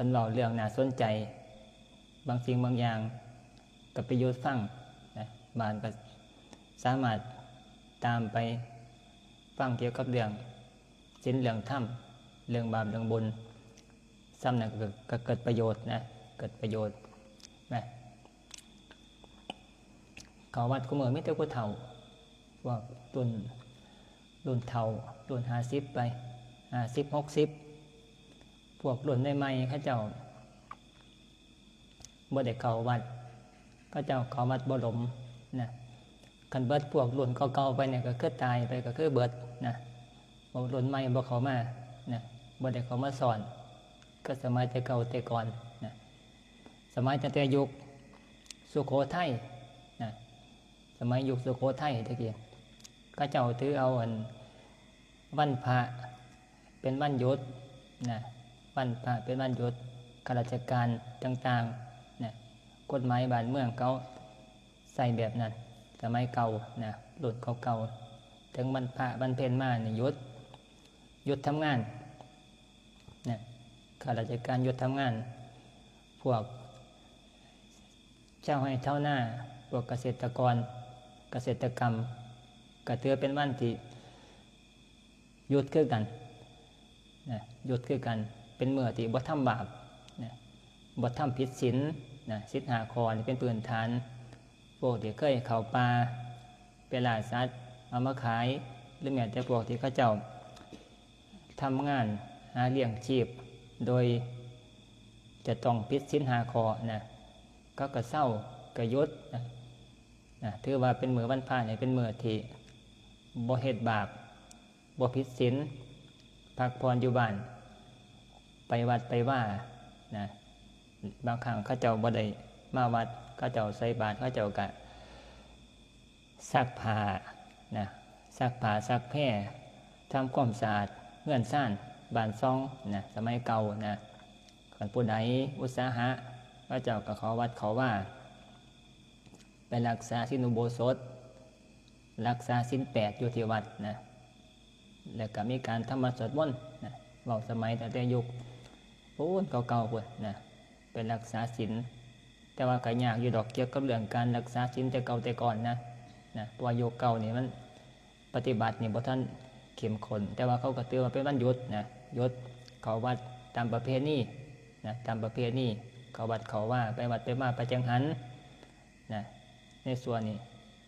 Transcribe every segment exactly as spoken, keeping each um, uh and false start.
พิ่นเว้าเรื่องน่าสนใจ บางสิ่งบางอย่างก็ไปหยุดฟังนะ บางก็สามารถตามไปฟังเกี่ยวกับเรื่องศีล เรื่องธรรม เรื่องบาป เรื่องบุญ ซ้ำนั้นก็ ก็เกิดประโยชน์นะ เกิดประโยชน์นะ เข้าวัดคุมื้อมีแต่ผู้เฒ่า พวกรุ่น รุ่นเฒ่า รุ่นห้าสิบไป ห้าสิบ หกสิบ พวกรุ่นใหม่ๆ เขาเจ้าบ่ได้เข้าวัด เขาเจ้าเข้าวัดบ่หลมนะ คันเบิดพวกรุ่นเก่าๆ ไปเนี่ยก็คือตายไป ก็คือเบิดนะ พวกรุ่นใหม่บ่เข้ามานะ บ่ได้เข้ามาสอน ก็สมัยแต่เก่าแต่ก่อนนะ สมัยตั้งแต่ยุคสุโขทัยนะ สมัยยุคสุโขทัยตะกี้ เขาเจ้าถือเอาอันวันพระเป็นวันหยุดนะ วันพระเป็นวันหยุด ข้าราชการต่างๆนะ กฎหมายบ้านเมืองเขาใช้แบบนั้น สมัยเก่านะ รุ่นเก่าๆ ถึงวันพระวันเพ็ญมานี่หยุด หยุดทำงานนะ ข้าราชการหยุดทำงาน พวกชาวไร่ชาวนา พวกเกษตรกร เกษตรกรรม ก็ถือเป็นวันที่หยุดคือกันนะ หยุดคือกัน เป็นมื้อที่บ่ทำบาปนะ บ่ทำผิดศีลนะ ศีลห้าข้อนี่เป็นพื้นฐาน พวกที่เคยเข้าป่าไปล่าสัตว์เอามาขาย หรือแม้แต่พวกที่เขาเจ้าทำงานหาเลี้ยงชีพ โดยจะต้องผิดศีลห้าข้อนะ เขาก็เซา ก็หยุดนะ นะ ถือว่าเป็นมื้อวันพระนี่เป็นมื้อที่บ่เฮ็ดบาป บ่ผิดศีล พักผ่อนอยู่บ้าน ไปวัดไปวานะ บางครั้งเขาเจ้าบ่ได้มาวัด เขาเจ้าใส่บาตร เขาเจ้าก็ซักผ้านะ ซักผ้าซักแพร ทำความสะอาดเฮือนซานบ้านซองนะ สมัยเก่านะ คันผู้ใดอุตสาหะ เขาเจ้าก็เข้าวัดเข้าวา ไปรักษาศีลอุโบสถ รักษาศีลแปดอยู่ที่วัดนะ แล้วก็มีการทำวัตรสวดมนต์นะ เว้าสมัยตั้งแต่ยุคปู้นเก่าๆ พู้นนะ ไปรักษาศีล แต่ว่าก็ยากอยู่ดอกเกี่ยวกับเรื่องการรักษาศีลแต่เก่าแต่ก่อนนะ นะ เพราะว่ายุคเก่านี่มันปฏิบัตินี่บ่ทันเข้มข้น แต่ว่าเขาก็ถือว่าเป็นวันหยุดนะ หยุดเข้าวัดตามประเพณีนะ ตามประเพณี เข้าวัดเข้าวา ไปวัดไปวา ไปจังหันนะ ในส่วนนี้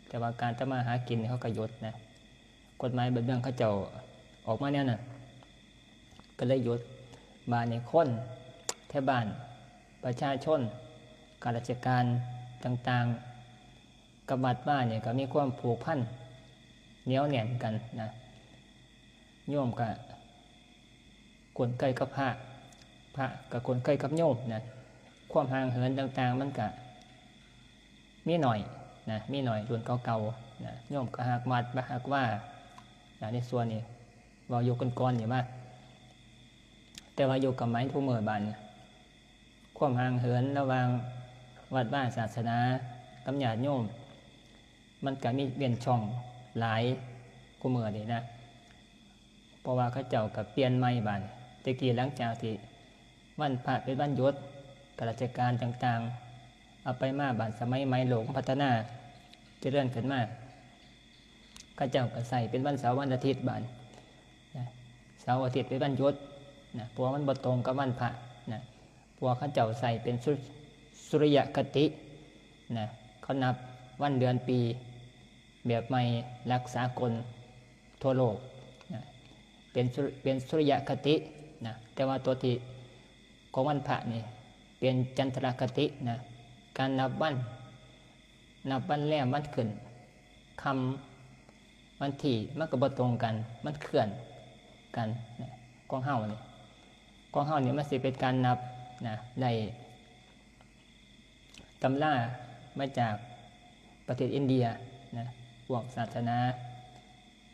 แต่ว่าการทำมาหากินนี่เขาก็หยุดนะ กฎหมายบ้านเมืองเขาเจ้าออกมาแนวนั้น ก็เลยหยุด บาดนี้คนแถวบ้าน ประชาชน ข้าราชการต่างๆ กับวัดวานี่ก็มีความผูกพันเหนียวแน่นกันนะ โยมก็คุ้นเคยกับพระ พระก็คุ้นเคยกับโยมนะ ความห่างเหินต่างๆ มันก็มีหน่อยนะ มีหน่อย รุ่นเก่าๆ นะ โยมก็ฮักวัด บ่ฮักวานะ ในส่วนนี้เว้าอยู่ก่อนๆ นี่มา แต่ว่าอยู่กับสมัยทุกมื้อบัดนี้ ความห่างเหินระหว่างวัดวาศาสนากับญาติโยม มันก็มีเว้นช่องหลายกว่ามื้อนี้นะ เพราะว่าเขาเจ้าก็เปลี่ยนใหม่บัดนี้ แต่กี้หลังจากที่วันพระเป็นวันหยุด ข้าราชการต่างๆ เอาไปมา บัดสมัยใหม่โลกมันพัฒนาเจริญขึ้นมา เขาเจ้าก็ใช้เป็นวันเสาร์วันอาทิตย์บัดนะ เสาร์อาทิตย์เป็นวันหยุดนะ เพราะว่ามันบ่ตรงกับวันพระนะ เพราะว่าเขาเจ้าใช้เป็นสุ สุริยคตินะ เขานับวันเดือนปีแบบใหม่หลักสากลทั่วโลกนะ เป็นสุ เป็นสุริยคตินะ แต่ว่าตัวที่ของวันพระนี่เป็นจันทรคตินะ การนับวัน นับวันแรมวันขึ้น ค่ำวันที่มันก็บ่ตรงกัน มันเคลื่อนกันนะ ของเฮานี่ ของเฮานี่มันสิเป็นการนับนะ ได้ตำรามาจากประเทศอินเดียนะ พวกศาสนา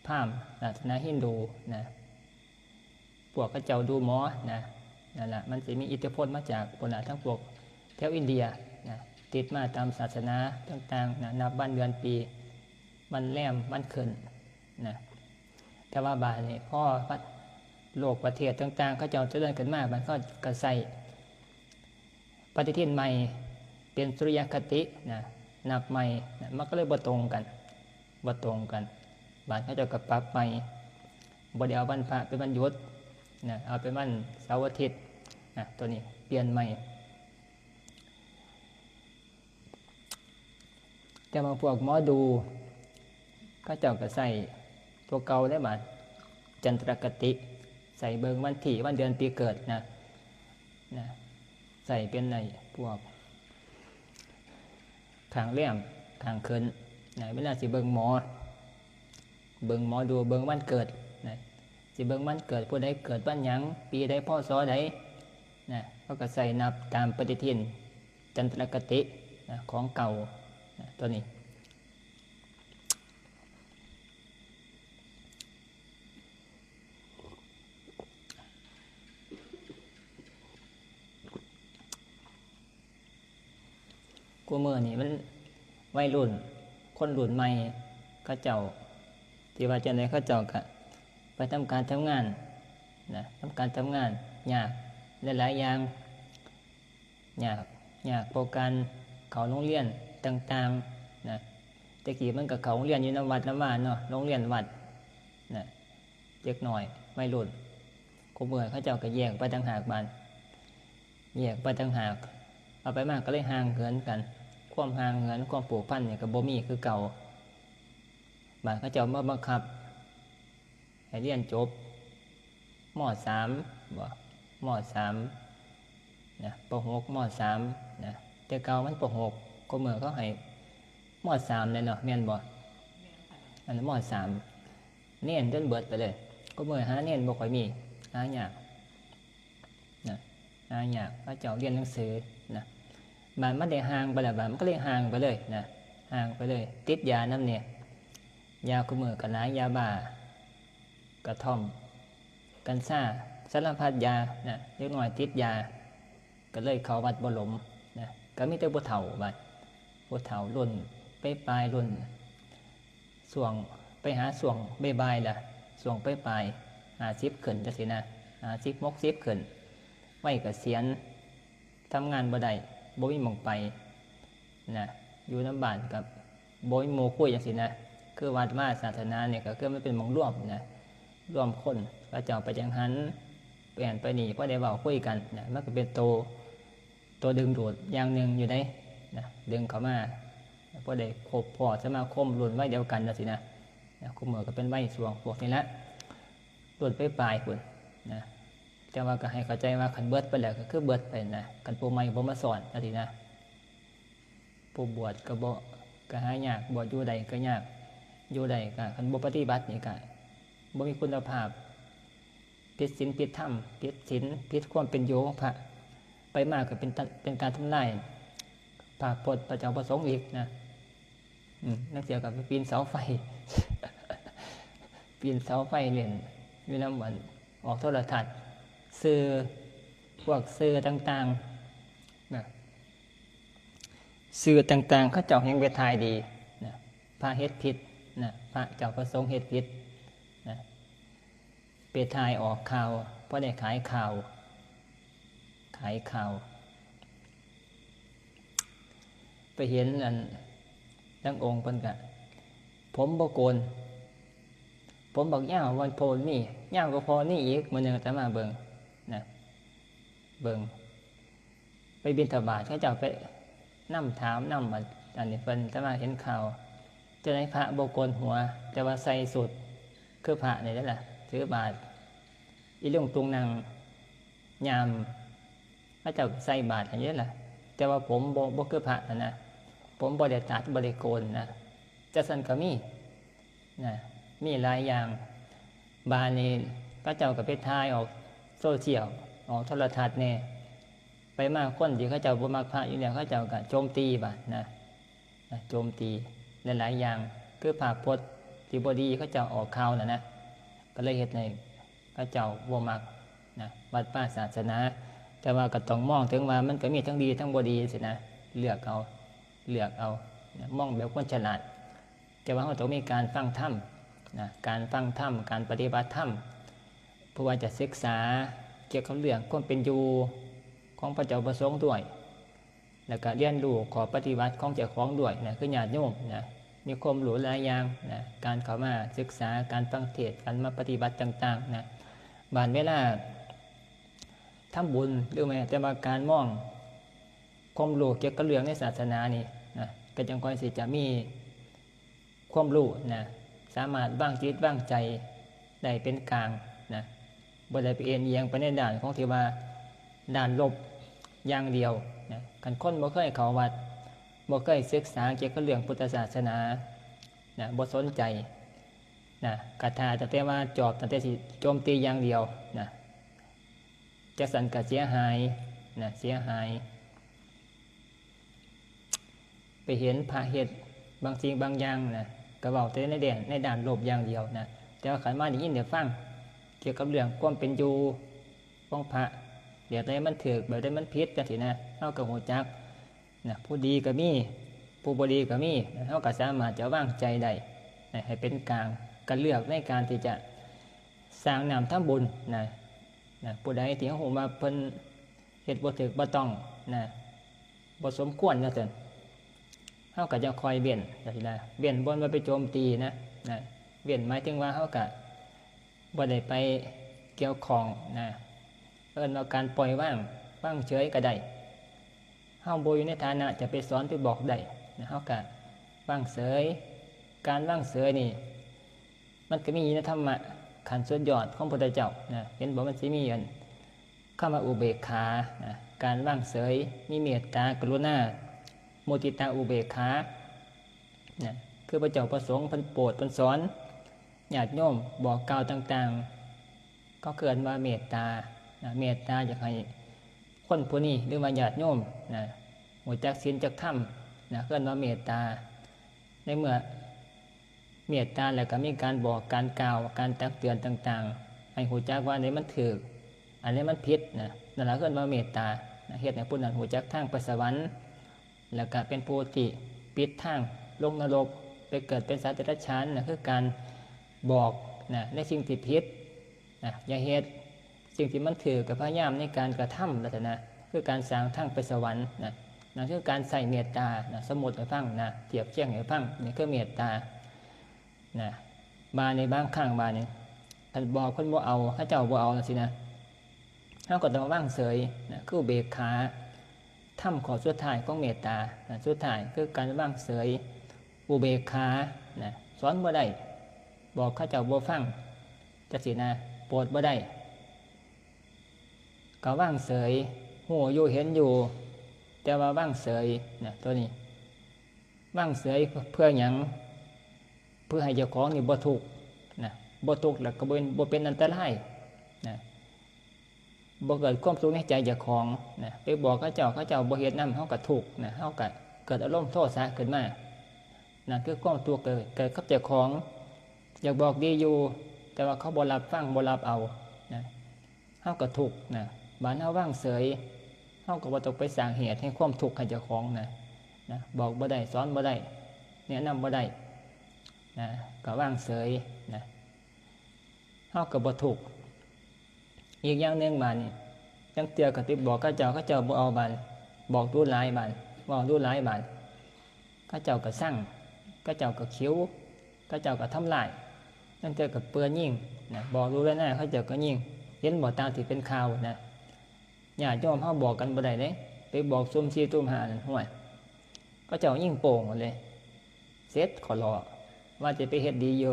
พราหมณ์ ศาสนาฮินดูนะ พวกเขาเจ้าดูหมอนะ นั่นล่ะ มันสิมีอิทธิพลมาจากพุ้นล่ะ ทั้งพวกแถวอินเดียนะ ติดมาตามศาสนาต่างๆ นะ นับวันเดือนปี วันแรมวันขึ้นนะ แต่ว่าบาดนี้พอโลกประเทศต่างๆ เขาเจ้าเจริญขึ้นมา มันก็ ก็ใช้ ฏิทินใหม่ เป็นสุริยคตินะ นับใหม่นะ มันก็เลยบ่ตรงกัน บ่ตรงกัน บาดเขาเจ้าก็ปรับใหม่ บ่ได้เอาวันพระเป็นวันหยุดนะ เอาเป็นวันเสาร์อาทิตย์นะ ตัวนี้เปลี่ยนใหม่ แต่ว่าพวกหมอดู เขาเจ้าก็ใช้ตัวเก่าได้บาด จันทรคติ ใช้เบิ่งวันที่วันเดือนปีเกิดนะ นะ ใช้เป็นในพวกข้างแรมข้างขึ้นนะ เวลาสิเบิ่งหมอ เบิ่งหมอดู เบิ่งวันเกิดนะ สิเบิ่งวันเกิดผู้ใดเกิดวันหยัง ปีใด พ.ศ. ใดนะ เขาก็ใช้นับตามปฏิทิน จันทรคตินะ ของเก่านะ ตัวนี้ กูมื้อนี้มันวัยรุ่น คนรุ่นใหม่ เขาเจ้า ที่ว่าจังได๋เขาเจ้าก็ไปทำการทำงานนะ ทำการทำงานยากหลายๆอย่าง ยาก ยากเพราะการเข้าโรงเรียนต่างๆนะ แต่กี้มันก็เข้าโรงเรียนอยู่นำวัดนำวาเนาะ โรงเรียนวัดนะ เด็กน้อยวัยรุ่น กูมื้อเขาเจ้าก็แยกไปต่างหากบาด แยกไปต่างหาก เอาไปมาก็เลยห่างเหินกัน ความห่างเหิน ความผูกพันนี่ก็บ่มีคือเก่า บาดเขาเจ้ามาบังคับให้เรียนจบ ม.สาม บ่ ม.สาม นะ ป.หก ม.สาม นะ แต่เก่ามัน ป.หก กูมื้อเขาให้ ม.สาม เลยเนาะ แม่นบ่ อันนั้น ม.สาม เณรจนเบิดไปเลย กูมื้อหาเณรบ่ค่อยมี หายากนะ หายาก เขาเจ้าเรียนหนังสือนะ บาดมันได้ห่างไปแล้ว บาดมันก็เลยห่างไปเลยนะ ห่างไปเลย ติดยานำเนี่ย ยากูมื้อก็หลาย ยาบ้า กระท่อม กัญชา สารพัดยานะ เด็กน้อยติดยา ก็เลยเข้าวัดบ่หลมนะ ก็มีแต่ผู้เฒ่าบาด ผู้เฒ่ารุ่นปลายๆ รุ่น ช่วง ไปหาช่วงบ่ายๆ ล่ะ ช่วงปลายๆ ห้าสิบขึ้นจังซี้นะ ห้าสิบ หกสิบขึ้น วัยเกษียณ ทำงานบ่ได้ บ่มีหม่องไปนะ อยู่นำบ้านก็บ่มีหมู่คุยจังซี้นะ คือวัดวาศาสนานี่ก็คือมันเป็นหม่องรวมนะ รวมคน เขาเจ้าไปจังหัน ไปหั้นไปนี่ พอได้เว้าคุยกันนะ มันก็เป็นโต ตัวดึงดูดอย่างหนึ่งอยู่เด้นะ ดึงเข้ามา พอได้คบพ้อสมาคมรุ่นวัยเดียวกันจังซี้นะ นะ กูมื้อก็เป็นวัยช่วงพวกนี้ละ รุ่นปลายๆ พุ้นนะ แต่ว่าก็ให้เข้าใจว่าคันเบิดไปแล้วก็คือเบิดไปนะ คันผู้ใหม่บ่มาสอนจังซี้นะ ผู้บวชก็บ่ ก็หายาก บวชอยู่ได้ก็ยาก อยู่ได้ก็ คันบ่ปฏิบัตินี่ก็บ่มีคุณภาพ ผิดศีลผิดธรรม ผิดศีลผิดความเป็นอยู่ของพระ ไปมาก็เป็นตะ เป็นการทำลายพระพจน์พระเจ้าพระสงฆ์อีกนะ อืม ลางเทื่อก็ไปปีนเสาไฟ ปีนเสาไฟเล่น อยู่นำอัน ออกโทรทัศน์ สื่อ พวกสื่อต่างๆ นะ สื่อต่างๆ เขาเจ้าแฮ่งไปถ่ายดีนะ พระเฮ็ดผิดนะ พระเจ้าพระสงฆ์เฮ็ดผิดนะ ไปถ่ายออกข่าว พอได้ขายข่าว ขายข่าว ไปเห็นอัน ลางองค์เพิ่นก็ ผมบ่โกน ผมบักยาว วันโพนนี่ ยาวกว่าพ่อนี่อีก มื้อหนึ่งอาตมาเบิ่งนะ เบิ่ง ไปบิณฑบาต เขาเจ้าไปนำถามนำ อันนี้เพิ่น อาตมาเห็นข่าว จังได๋พระบ่โกนหัว แต่ว่าใส่ชุดคือพระนี่แหละ ถือบาตร อีลุงตุงนั่งยาม เขาเจ้าก็ใส่บาตรให้อยู่ล่ะ แต่ว่าผมบ่ บ่คือพระนั่นนะ ผมบ่ได้ตัด บ่ได้โกนนะ จังซั่นก็มีนะ มีหลายอย่าง บาดนี้เขาเจ้าก็ไปถ่ายออกโซเชียล ออกโทรทัศน์แน่ ไปมาคนที่เขาเจ้าบ่มักพระอยู่แล้ว เขาเจ้าก็โจมตีบาดนะ นะ โจมตีหลายๆอย่าง คือภาพพจน์ที่บ่ดีเขาเจ้าออกข่าวน่ะนะ ก็เลยเฮ็ดให้เขาเจ้าบ่มักนะ วัดวาศาสนา แต่ว่าก็ต้องมองถึงว่ามันก็มีทั้งดีทั้งบ่ดีสินะ เลือกเอา เลือกเอานะ มองแบบคนฉลาด แต่ว่าเราต้องมีการฟังธรรมนะ การฟังธรรม การปฏิบัติธรรม เพื่อว่าจะศึกษาเกี่ยวกับเรื่องความเป็นอยู่ของพระเจ้าพระสงฆ์ด้วย แล้วก็เรียนรู้ข้อปฏิบัติของเจ้าของด้วยนะ คือญาติโยมนะ มีความรู้หลายอย่างนะ การเข้ามาศึกษา การฟังเทศน์ การมาปฏิบัติต่างๆนะ บางเวลาทำบุญ หรือแม้แต่ว่าการมองความรู้เกี่ยวกับเรื่องในศาสนานี่นะ ก็จั่งค่อยสิจะมีความรู้นะ สามารถวางจิตวางใจได้เป็นกลางนะ บ่ได้ไปเอนเอียงไปในด้านของที่ว่าด้านลบอย่างเดียวนะ คันคนบ่เคยเข้าวัด บ่เคยศึกษาเกี่ยวกับเรื่องพุทธศาสนานะ บ่สนใจนะ ก็ถ้าตั้งแต่ว่าจอบตั้งแต่สิโจมตีอย่างเดียวนะ จั่งซั้นก็เสียหายนะ เสียหาย ไปเห็นพระเฮ็ดบางสิ่งบางอย่างนะ ก็เว้าแต่ในแดน ในด้านลบอย่างเดียวนะ แต่ว่าคันมาได้ยินได้ฟังเกี่ยวกับเรื่องความเป็นอยู่ของพระ แบบใดมันถูก แบบใดมันผิดจั่งซี้นะ เฮาก็ฮู้จักนะ ผู้ดีก็มี ผู้บ่ดีก็มี เฮาก็สามารถจะวางใจได้นะ ให้เป็นกลาง ก็เลือกในการที่จะสร้างน้ำทำบุญนะ นะ ผู้ใดที่เฮาฮู้ว่าเพิ่นเฮ็ดบ่ถูกบ่ต้องนะ บ่สมควรจั่งซั้น เฮาก็จะค่อยเว้นจั่งซี้นะ เว้น บ่แม่นว่าไปโจมตีนะ นะ เว้นหมายถึงว่าเฮาก็บ่ได้ไปเกี่ยวข้องนะ เอิ้นว่าการปล่อยวาง วางเฉยก็ได้ เฮาบ่อยู่ในฐานะจะไปสอนไปบอกได้นะ เฮาก็วางเฉย การวางเฉยนี่ มันก็มีในธรรมะขั้นสุดยอดของพุทธเจ้านะ เห็นบ่ มันสิมีอันคำว่าอุเบกขานะ การวางเฉย มีเมตตา กรุณา มุทิตา อุเบกขานะ คือพระเจ้าประสงค์เพิ่นโปรดเพิ่นสอนญาติโยม บอกกล่าวต่างๆ ก็เอิ้นว่าเมตตานะ เมตตาอยากให้คนผู้นี้ หรือว่าญาติโยมนะ ฮู้จักศีลจักธรรมนะ เอิ้นว่าเมตตา ในเมื่อเมตตาแล้วก็มีการบอก การกล่าว การตักเตือนต่างๆ ให้ฮู้จักว่าอันใดมันถูก อันใดมันผิดนะ นั่นล่ะเอิ้นว่าเมตตานะ เฮ็ดให้ผู้นั้นฮู้จักทางไปสวรรค์ แล้วก็เป็นผู้ที่ปิดทางลงนรก ไปเกิดเป็นสัตว์เดรัจฉานนะ คือการบอกนะ ในสิ่งที่ผิดนะ อย่าเฮ็ด สิ่งที่มันถูกก็พยายามในการกระทำลักษณะ คือการสร้างทางไปสวรรค์นะ นั่นคือการใช้เมตตานะ สมมุติให้ฟังนะ เทียบเคียงให้ฟัง นี่คือเมตตานะ บาดนี้บางครั้งบาดนี้ คันบอกคนบ่เอา เขาเจ้าบ่เอาจั่งซี้นะ เฮาก็ต้องวางเฉยนะ คืออุเบกขา ธรรมข้อสุดท้ายของเมตตานะ สุดท้ายคือการวางเฉย อุเบกขานะ สอนบ่ได้ บอกเขาเจ้าบ่ฟังจั่งซี้นะ โปรดบ่ได้ ก็วางเฉย ฮู้อยู่เห็นอยู่ แต่ว่าวางเฉยนะ ตัวนี้ วางเฉยเพื่อหยัง เพื่อให้เจ้าของนี่บ่ทุกข์นะ บ่ทุกข์แล้วก็บ่เป็น บ่เป็นอันตรายนะ บ่เกิดความทุกข์ในใจเจ้าของนะ ไปบอกเขาเจ้า เขาเจ้าบ่เฮ็ดนำ เฮาก็ทุกข์นะ เฮาก็เกิดอารมณ์โทสะขึ้นมา นั่นคือความทุกข์เกิด เกิดกับเจ้าของ อยากบอกดีอยู่ แต่ว่าเขาบ่รับฟัง บ่รับเอานะ เฮาก็ทุกข์นะ บาดเฮาวางเฉย เฮาก็บ่ต้องไปสร้างเหตุแห่งความทุกข์ให้เจ้าของนะ นะ บอกบ่ได้ สอนบ่ได้ แนะนำบ่ได้นะ ก็วางเฉยนะ เฮาก็บ่ทุกข์ อีกอย่างหนึ่งบาดนี้ ลางเทื่อก็ไปบอกเขาเจ้า เขาเจ้าบ่เอาบาด บอกดูหลายบาด เว้าดูหลายบาด เขาเจ้าก็ซัง เขาเจ้าก็ขิว เขาเจ้าก็ทำร้าย ลางเทื่อก็เปื่อยิงนะ บอกดูแล้วนะ เขาเจ้าก็ยิง เห็นบ่ ตามที่เป็นข่าวนะ ญาติโยมเฮาบอกกันบ่ได้เด้ ไปบอกซุ่มสี่ซุ่มห้านั่น ห่วย เขาเจ้ายิงโป้งหมดเลย เสร็จขอรอ ว่าสิไปเฮ็ดดีอยู่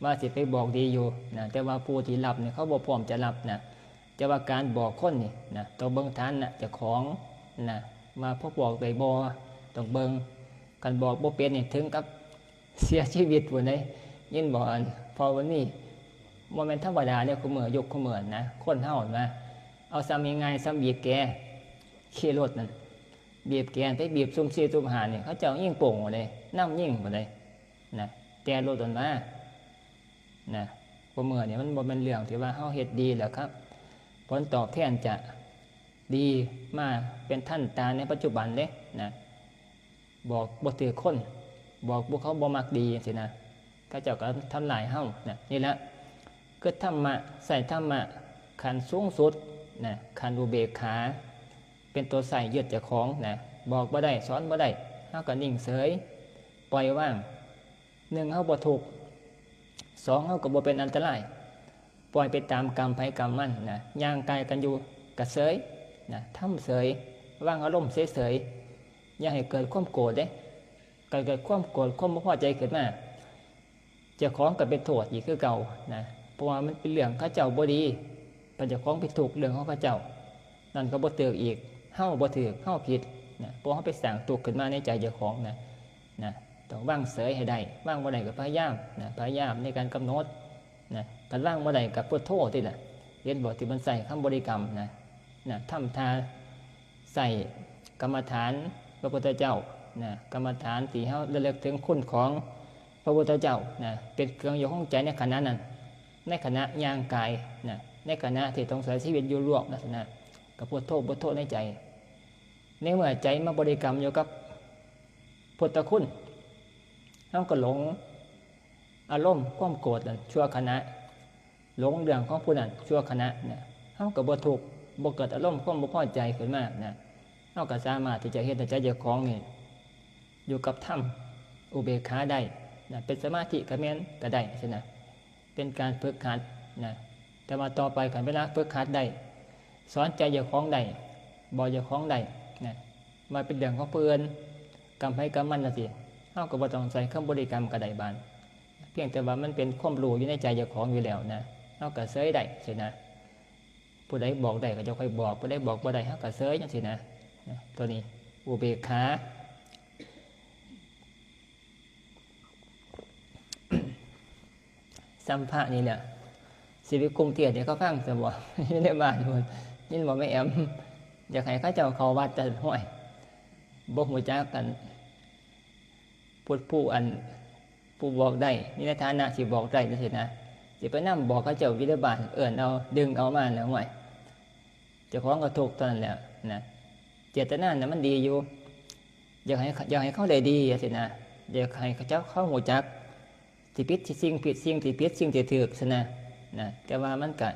ว่าสิไปบอกดีอยู่นะ แต่ว่าผู้ที่รับเนี่ยเขาบ่พร้อมจะรับนะ แต่ว่าการบอกคนนี่นะ ต้องเบิ่งฐานะเจ้าของนะ ว่าพอบอกได้บ่ ต้องเบิ่ง คันบอกบ่เป็นนี่ถึงกับเสียชีวิตพู้นเด้ ยินบ่ อัน เพราะวันนี้บ่แม่นธรรมดาเด้ คุมื้อ ยุคคุมื้อนะ คนเฮานะ เอาส่ำง่ายๆ ส่ำบีบแก ขี่รถนั่น บีบแก ไปบีบซุ่มสี่ซุ่มห้านี่ เขาเจ้ายิงโป้งหมดเลย นำยิงหมดเลยนะ แต่รถมันมานะ คุมื้อนี่มันบ่แม่นเรื่องที่ว่าเฮาเฮ็ดดีแล้วครับ ผลตอบแทนจะดีมาเป็นทันตาในปัจจุบันเด้นะ บอกบ่ถืกคน บอกผู้เขาบ่มักดีจังซี้นะ เขาเจ้าก็ทำลายเฮานะ นี่ละ คือธรรมะ ใช้ธรรมะขั้นสูงสุดนะ ขั้นอุเบกขา เป็นตัวใช้ยึดเจ้าของนะ บอกบ่ได้ สอนบ่ได้ เฮาก็นิ่งเฉย ปล่อยวาง หนึ่ง เฮาบ่ทุกข์ สอง เฮาก็บ่เป็นอันตราย ปล่อยไปตามกรรมไผกรรมมันนะ ย่างกายกันอยู่ก็เฉยนะ ทำเฉย วางอารมณ์เฉยๆ อย่าให้เกิดความโกรธเด้ เกิด เกิดความโกรธ ความบ่พอใจขึ้นมา เจ้าของก็เป็นโทษอีกคือเก่านะ เพราะว่ามันเป็นเรื่องเขาเจ้าบ่ดี พระเจ้าของไปทุกข์เรื่องของเขาเจ้า นั่นก็บ่ถืกอีก เฮาบ่ถืก เฮาผิดนะ เพราะเฮาไปสร้างทุกข์ขึ้นมาในใจเจ้าของนะ นะ ต้องวางเฉยให้ได้ วางบ่ได้ก็พยายามนะ พยายามในการกำหนดนะ คันวางบ่ได้ก็พุทโธติล่ะ เห็นบ่ ที่มันใช้คำบริกรรมนะ นะ ทำท่าใช้กรรมฐานพระพุทธเจ้านะ กรรมฐานที่เฮาระลึกถึงคุณของพระพุทธเจ้านะ เป็นเครื่องอยู่ของใจในขณะนั้น ในขณะย่างกายนะ ในขณะที่ต้องใช้ชีวิตอยู่ร่วมลักษณะ ก็พุทโธ พุทโธในใจ ในเมื่อใจมาบริกรรมอยู่กับพุทธคุณ เฮาก็หลงอารมณ์ความโกรธนั่นชั่วขณะ หลงเรื่องของผู้นั้นชั่วขณะนะ เฮาก็บ่ทุกข์ บ่เกิดอารมณ์ความบ่พอใจขึ้นมานะ เฮาก็สามารถที่จะเฮ็ดให้ใจเจ้าของนี่ อยู่กับธรรม อุเบกขาได้นะ เป็นสมาธิก็แม่น ก็ได้สินะ เป็นการฝึกหัดนะ แต่ว่าต่อไปคันเวลาฝึกหัดได้ สอนใจเจ้าของได้ บอกเจ้าของได้นะ ว่าเป็นเรื่องของผู้อื่น กรรมไผกรรมมันจั่งซี้ เฮาก็บ่ต้องใช้คำบริกรรมก็ได้บาด เพียงแต่ว่ามันเป็นความรู้อยู่ในใจเจ้าของอยู่แล้วนะ เฮาก็เฉยได้สินะ ผู้ใดบอกได้ก็จะค่อยบอก ผู้ใดบอกบ่ได้เฮาก็เฉยจั่งซี้นะ นะ ตัวนี้ อุเบกขา ส่ำพระนี่แหละ สิไปกรุงเทพฯนี่เขาฟังซะบ่ อยู่ในบ้านพุ้น ยินบ่แม่แอม อยากให้เขาเจ้าเข้าวัด แต่ห้วย บ่ฮู้จักกัน พุทธผู้อัน ผู้บอกได้ มีในฐานะสิบอกได้จั่งซี้นะ สิไปนำบอกเขาเจ้าอยู่ในบ้าน เอิ้นเอา ดึงเอามาน่ะ ห้วย เจ้าของก็ทุกข์เท่านั้นแหละนะ เจตนาน่ะมันดีอยู่ อยากให้ อยากให้เขาได้ดีจั่งซี้นะ อยากให้เขาเจ้า เขาฮู้จัก สิผิดสิ่งผิด สิ่งที่ผิด สิ่งที่ถูกสินะ นะ แต่ว่ามันก็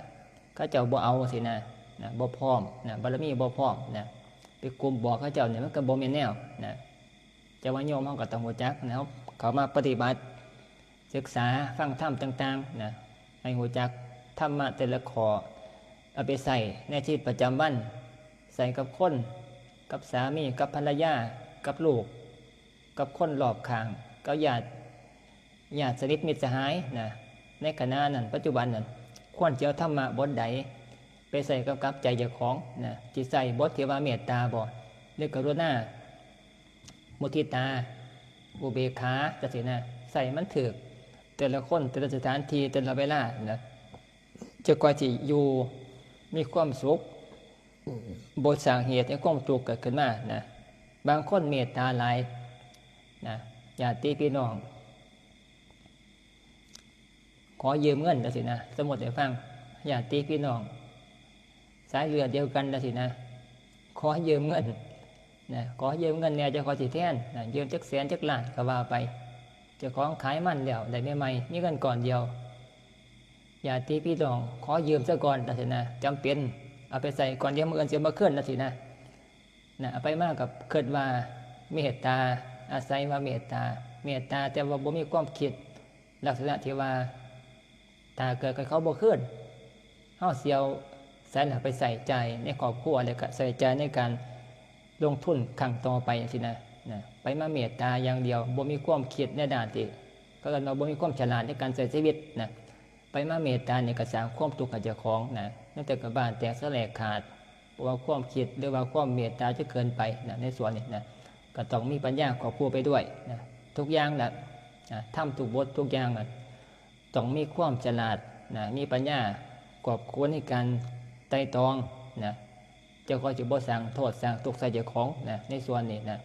เขาเจ้าบ่เอาสินะ นะ บ่พร้อมนะ บารมีบ่พร้อมนะ ไปกลุ่มบอกเขาเจ้าเนี่ย มันก็บ่แม่นแนวนะ แต่ว่าโยมเฮาก็ต้องฮู้จักนะ เฮาเข้ามาปฏิบัติ ศึกษาฟังธรรมต่างๆนะ ให้ฮู้จักธรรมะแต่ละข้อ เอาไปใช้ในชีวิตประจำวัน ใช้กับคน กับสามี กับภรรยา กับลูก กับคนรอบข้าง กับญาติ ญาติสนิทมิตรสหายนะ ในขณะนั้น ปัจจุบันนั้น ควรสิเอาธรรมะบทใด ไปใช้กับ กับใจเจ้าของนะ สิใช้บทที่ว่าเมตตาบ่ หรือกรุณา มุทิตา อุเบกขาจั่งซี้นะ ใช้มันถูก แต่ละคน แต่ละสถานที่ แต่ละเวลานะ จะค่อยสิอยู่มีความสุข บ่สร้างเหตุให้ความทุกข์เกิดขึ้นมานะ บางคนเมตตาหลายนะ ญาติพี่น้อง ขอยืมเงินจั่งซี้นะ สมมุติให้ฟัง ญาติพี่น้อง สายเลือดเดียวกันจั่งซี้นะ ขอยืมเงินนะ ขอยืมเงินแหน่ เจ้าของสิแทนนะ ยืมจักแสนจักล้านก็ว่าไป เจ้าของขายมันแล้วได้ใหม่ๆ มีเงินก้อนเดียว ญาติพี่น้องขอยืมซะก่อนจั่งซี้นะ จำเป็น เอาไปใช้ก่อน เดี๋ยวมื้ออื่นสิเอามาคืนจั่งซี้นะ นะ เอาไปมาก็คิดว่าเมตตา อาศัยว่าเมตตา เมตตา แต่ว่าบ่มีความคิดลักษณะที่ว่า ถ้าเกิดเขาบ่คืน เฮาสิเอาใสล่ะไปใช้จ่ายในครอบครัว แล้วก็ใช้จ่ายในการลงทุนครั้งต่อไปจั่งซี้นะ นะ ไปมาเมตตาอย่างเดียว บ่มีความคิดในด้านที่ เขาเอิ้นว่าบ่มีความฉลาดในการใช้ชีวิตนะ ไปมาเมตตานี่ก็สร้างความทุกข์ให้เจ้าของนะ นั่นแต่ก็บ้านแตกสะแหลกขาด เพราะว่าความคิดหรือว่าความเมตตาจะเกินไปนะ ในส่วนนี้นะ ก็ต้องมีปัญญาควบคู่ไปด้วยนะ ทุกอย่างแหละนะ ธรรมทุกบททุกอย่างน่ะ ต้องมีความฉลาดนะ มีปัญญาควบคู่ในการไตร่ตรองนะ เจ้าของสิบ่สร้างโทษสร้างทุกข์ใส่เจ้าของนะ ในส่วนนี้นะ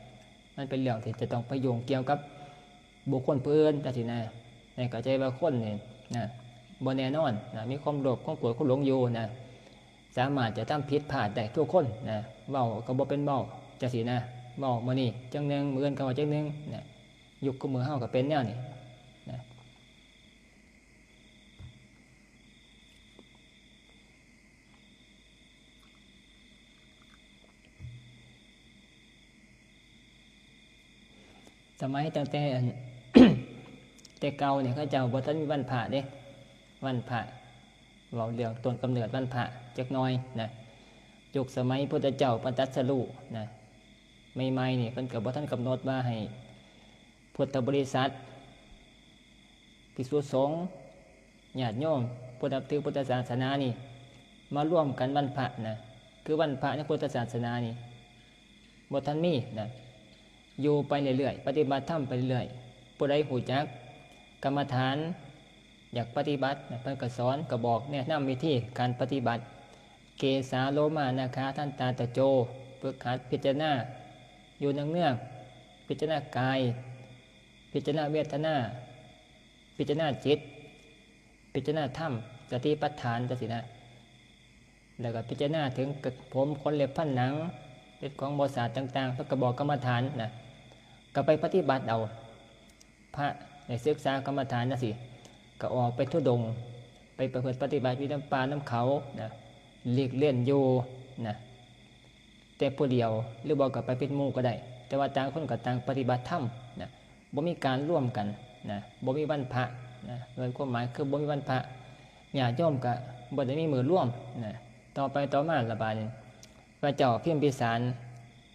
มันเป็นเรื่องที่จะต้องไปยุ่งเกี่ยวกับบุคคลผู้อื่นจั่งซี้นะ ให้เข้าใจว่าคนนี่นะ บ่แน่นอนนะ มีความโลภ ความโกรธ ความหลงอยู่นะ สามารถจะทำผิดพลาดได้ทุกคนนะ เว้าก็บ่เป็นเว้าจั่งซี้นะ เว้ามื้อนี้จั่งหนึ่ง มื้ออื่นก็เว้าจั่งหนึ่งนะ ยุคคุมื้อเฮาก็เป็นแนวนี้นะ สมัยตั้งแต่อัน แต่เก่าเนี่ยเขาเจ้าบ่ทันมีวันพระเด้ วันพระ เว้าเรื่องต้นกำเนิดวันพระจักหน่อยนะ ยุคสมัยพุทธเจ้าเพิ่นตรัสรู้นะ ใหม่ๆนี่เพิ่นก็บ่ทันกำหนดว่าให้พุทธบริษัท ภิกษุสงฆ์ ญาติโยม ผู้นับถือพุทธศาสนานี่ มารวมกันวันพระนะ คือวันพระในพุทธศาสนานี่ บ่ทันมีนะ อยู่ไปเรื่อยๆ ปฏิบัติธรรมไปเรื่อยๆ ผู้ใดรู้จักกรรมฐาน อยากปฏิบัตินะ เพิ่นก็สอน ก็บอกแนะนำวิธีการปฏิบัติ เกสาโลมานาคาทันตาตะโจ ฝึกหัดพิจารณา อยู่เนืองๆ พิจารณากาย พิจารณาเวทนา พิจารณาจิต พิจารณาธรรม สติปัฏฐานจังซี้นะ แล้วก็พิจารณาถึงผมขนเล็บฟันหนัง เป็นของบ่สะอาดต่างๆ แล้วก็บอกกรรมฐานนะ ก็ไปปฏิบัติเอา พระได้ศึกษากรรมฐานจังซี้ ก็ออกไปธุดงค์ ไปประพฤติปฏิบัติอยู่นำป่านำเขานะ หลีกเล่นอยู่นะ แต่ผู้เดียว หรือบ่ก็ไปเป็นหมู่ก็ได้ แต่ว่าต่างคนก็ต่างปฏิบัติธรรมนะ บ่มีการร่วมกันนะ บ่มีวันพระนะ โดยความหมายคือบ่มีวันพระ ญาติโยมก็บ่ได้มีมื้อร่วมนะ ต่อไปต่อมาละบาดนี้ พระเจ้าพิมพิสาร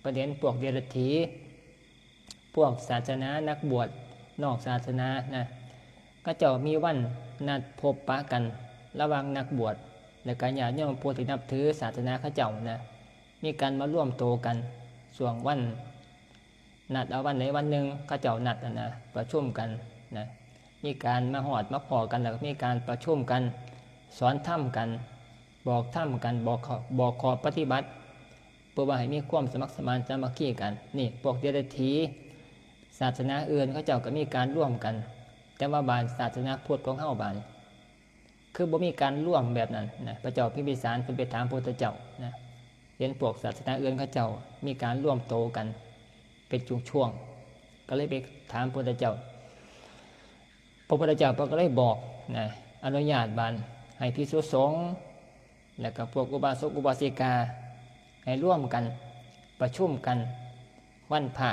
เพิ่นเห็นพวกเดรัจฉี พวกศาสนานักบวชนอกศาสนานะ เขาเจ้ามีวันนัดพบปะกันระหว่างนักบวช และก็ญาติโยมผู้ที่นับถือศาสนาเขาเจ้านะ มีการมารวมตัวกันช่วงวัน นัดเอาวันใดวันหนึ่ง เขาเจ้านัดนะนะ ประชุมกันนะ มีการมาฮอดมาพ้อกัน แล้วก็มีการประชุมกัน สอนธรรมกัน บอกธรรมกัน บอกข้อ บอกข้อปฏิบัติ เพื่อว่าให้มีความสมัครสมานสามัคคีกัน นี่พวกเดรัจฉี ศาสนาอื่นเขาเจ้าก็มีการร่วมกัน แต่ว่าบาดศาสนาพุทธของเฮาบาด คือบ่มีการร่วมแบบนั้นนะ พระเจ้าพิมพิสารเพิ่นไปถามพระพุทธเจ้านะ เห็นพวกศาสนาอื่นเขาเจ้ามีการร่วมโตกันเป็นช่วงๆ ก็เลยไปถามพระพุทธเจ้า พระพุทธเจ้าเพิ่นก็เลยบอกนะ อนุญาตบาดให้ภิกษุสงฆ์ และก็พวกอุบาสกอุบาสิกา ให้ร่วมกันประชุมกันวันพระ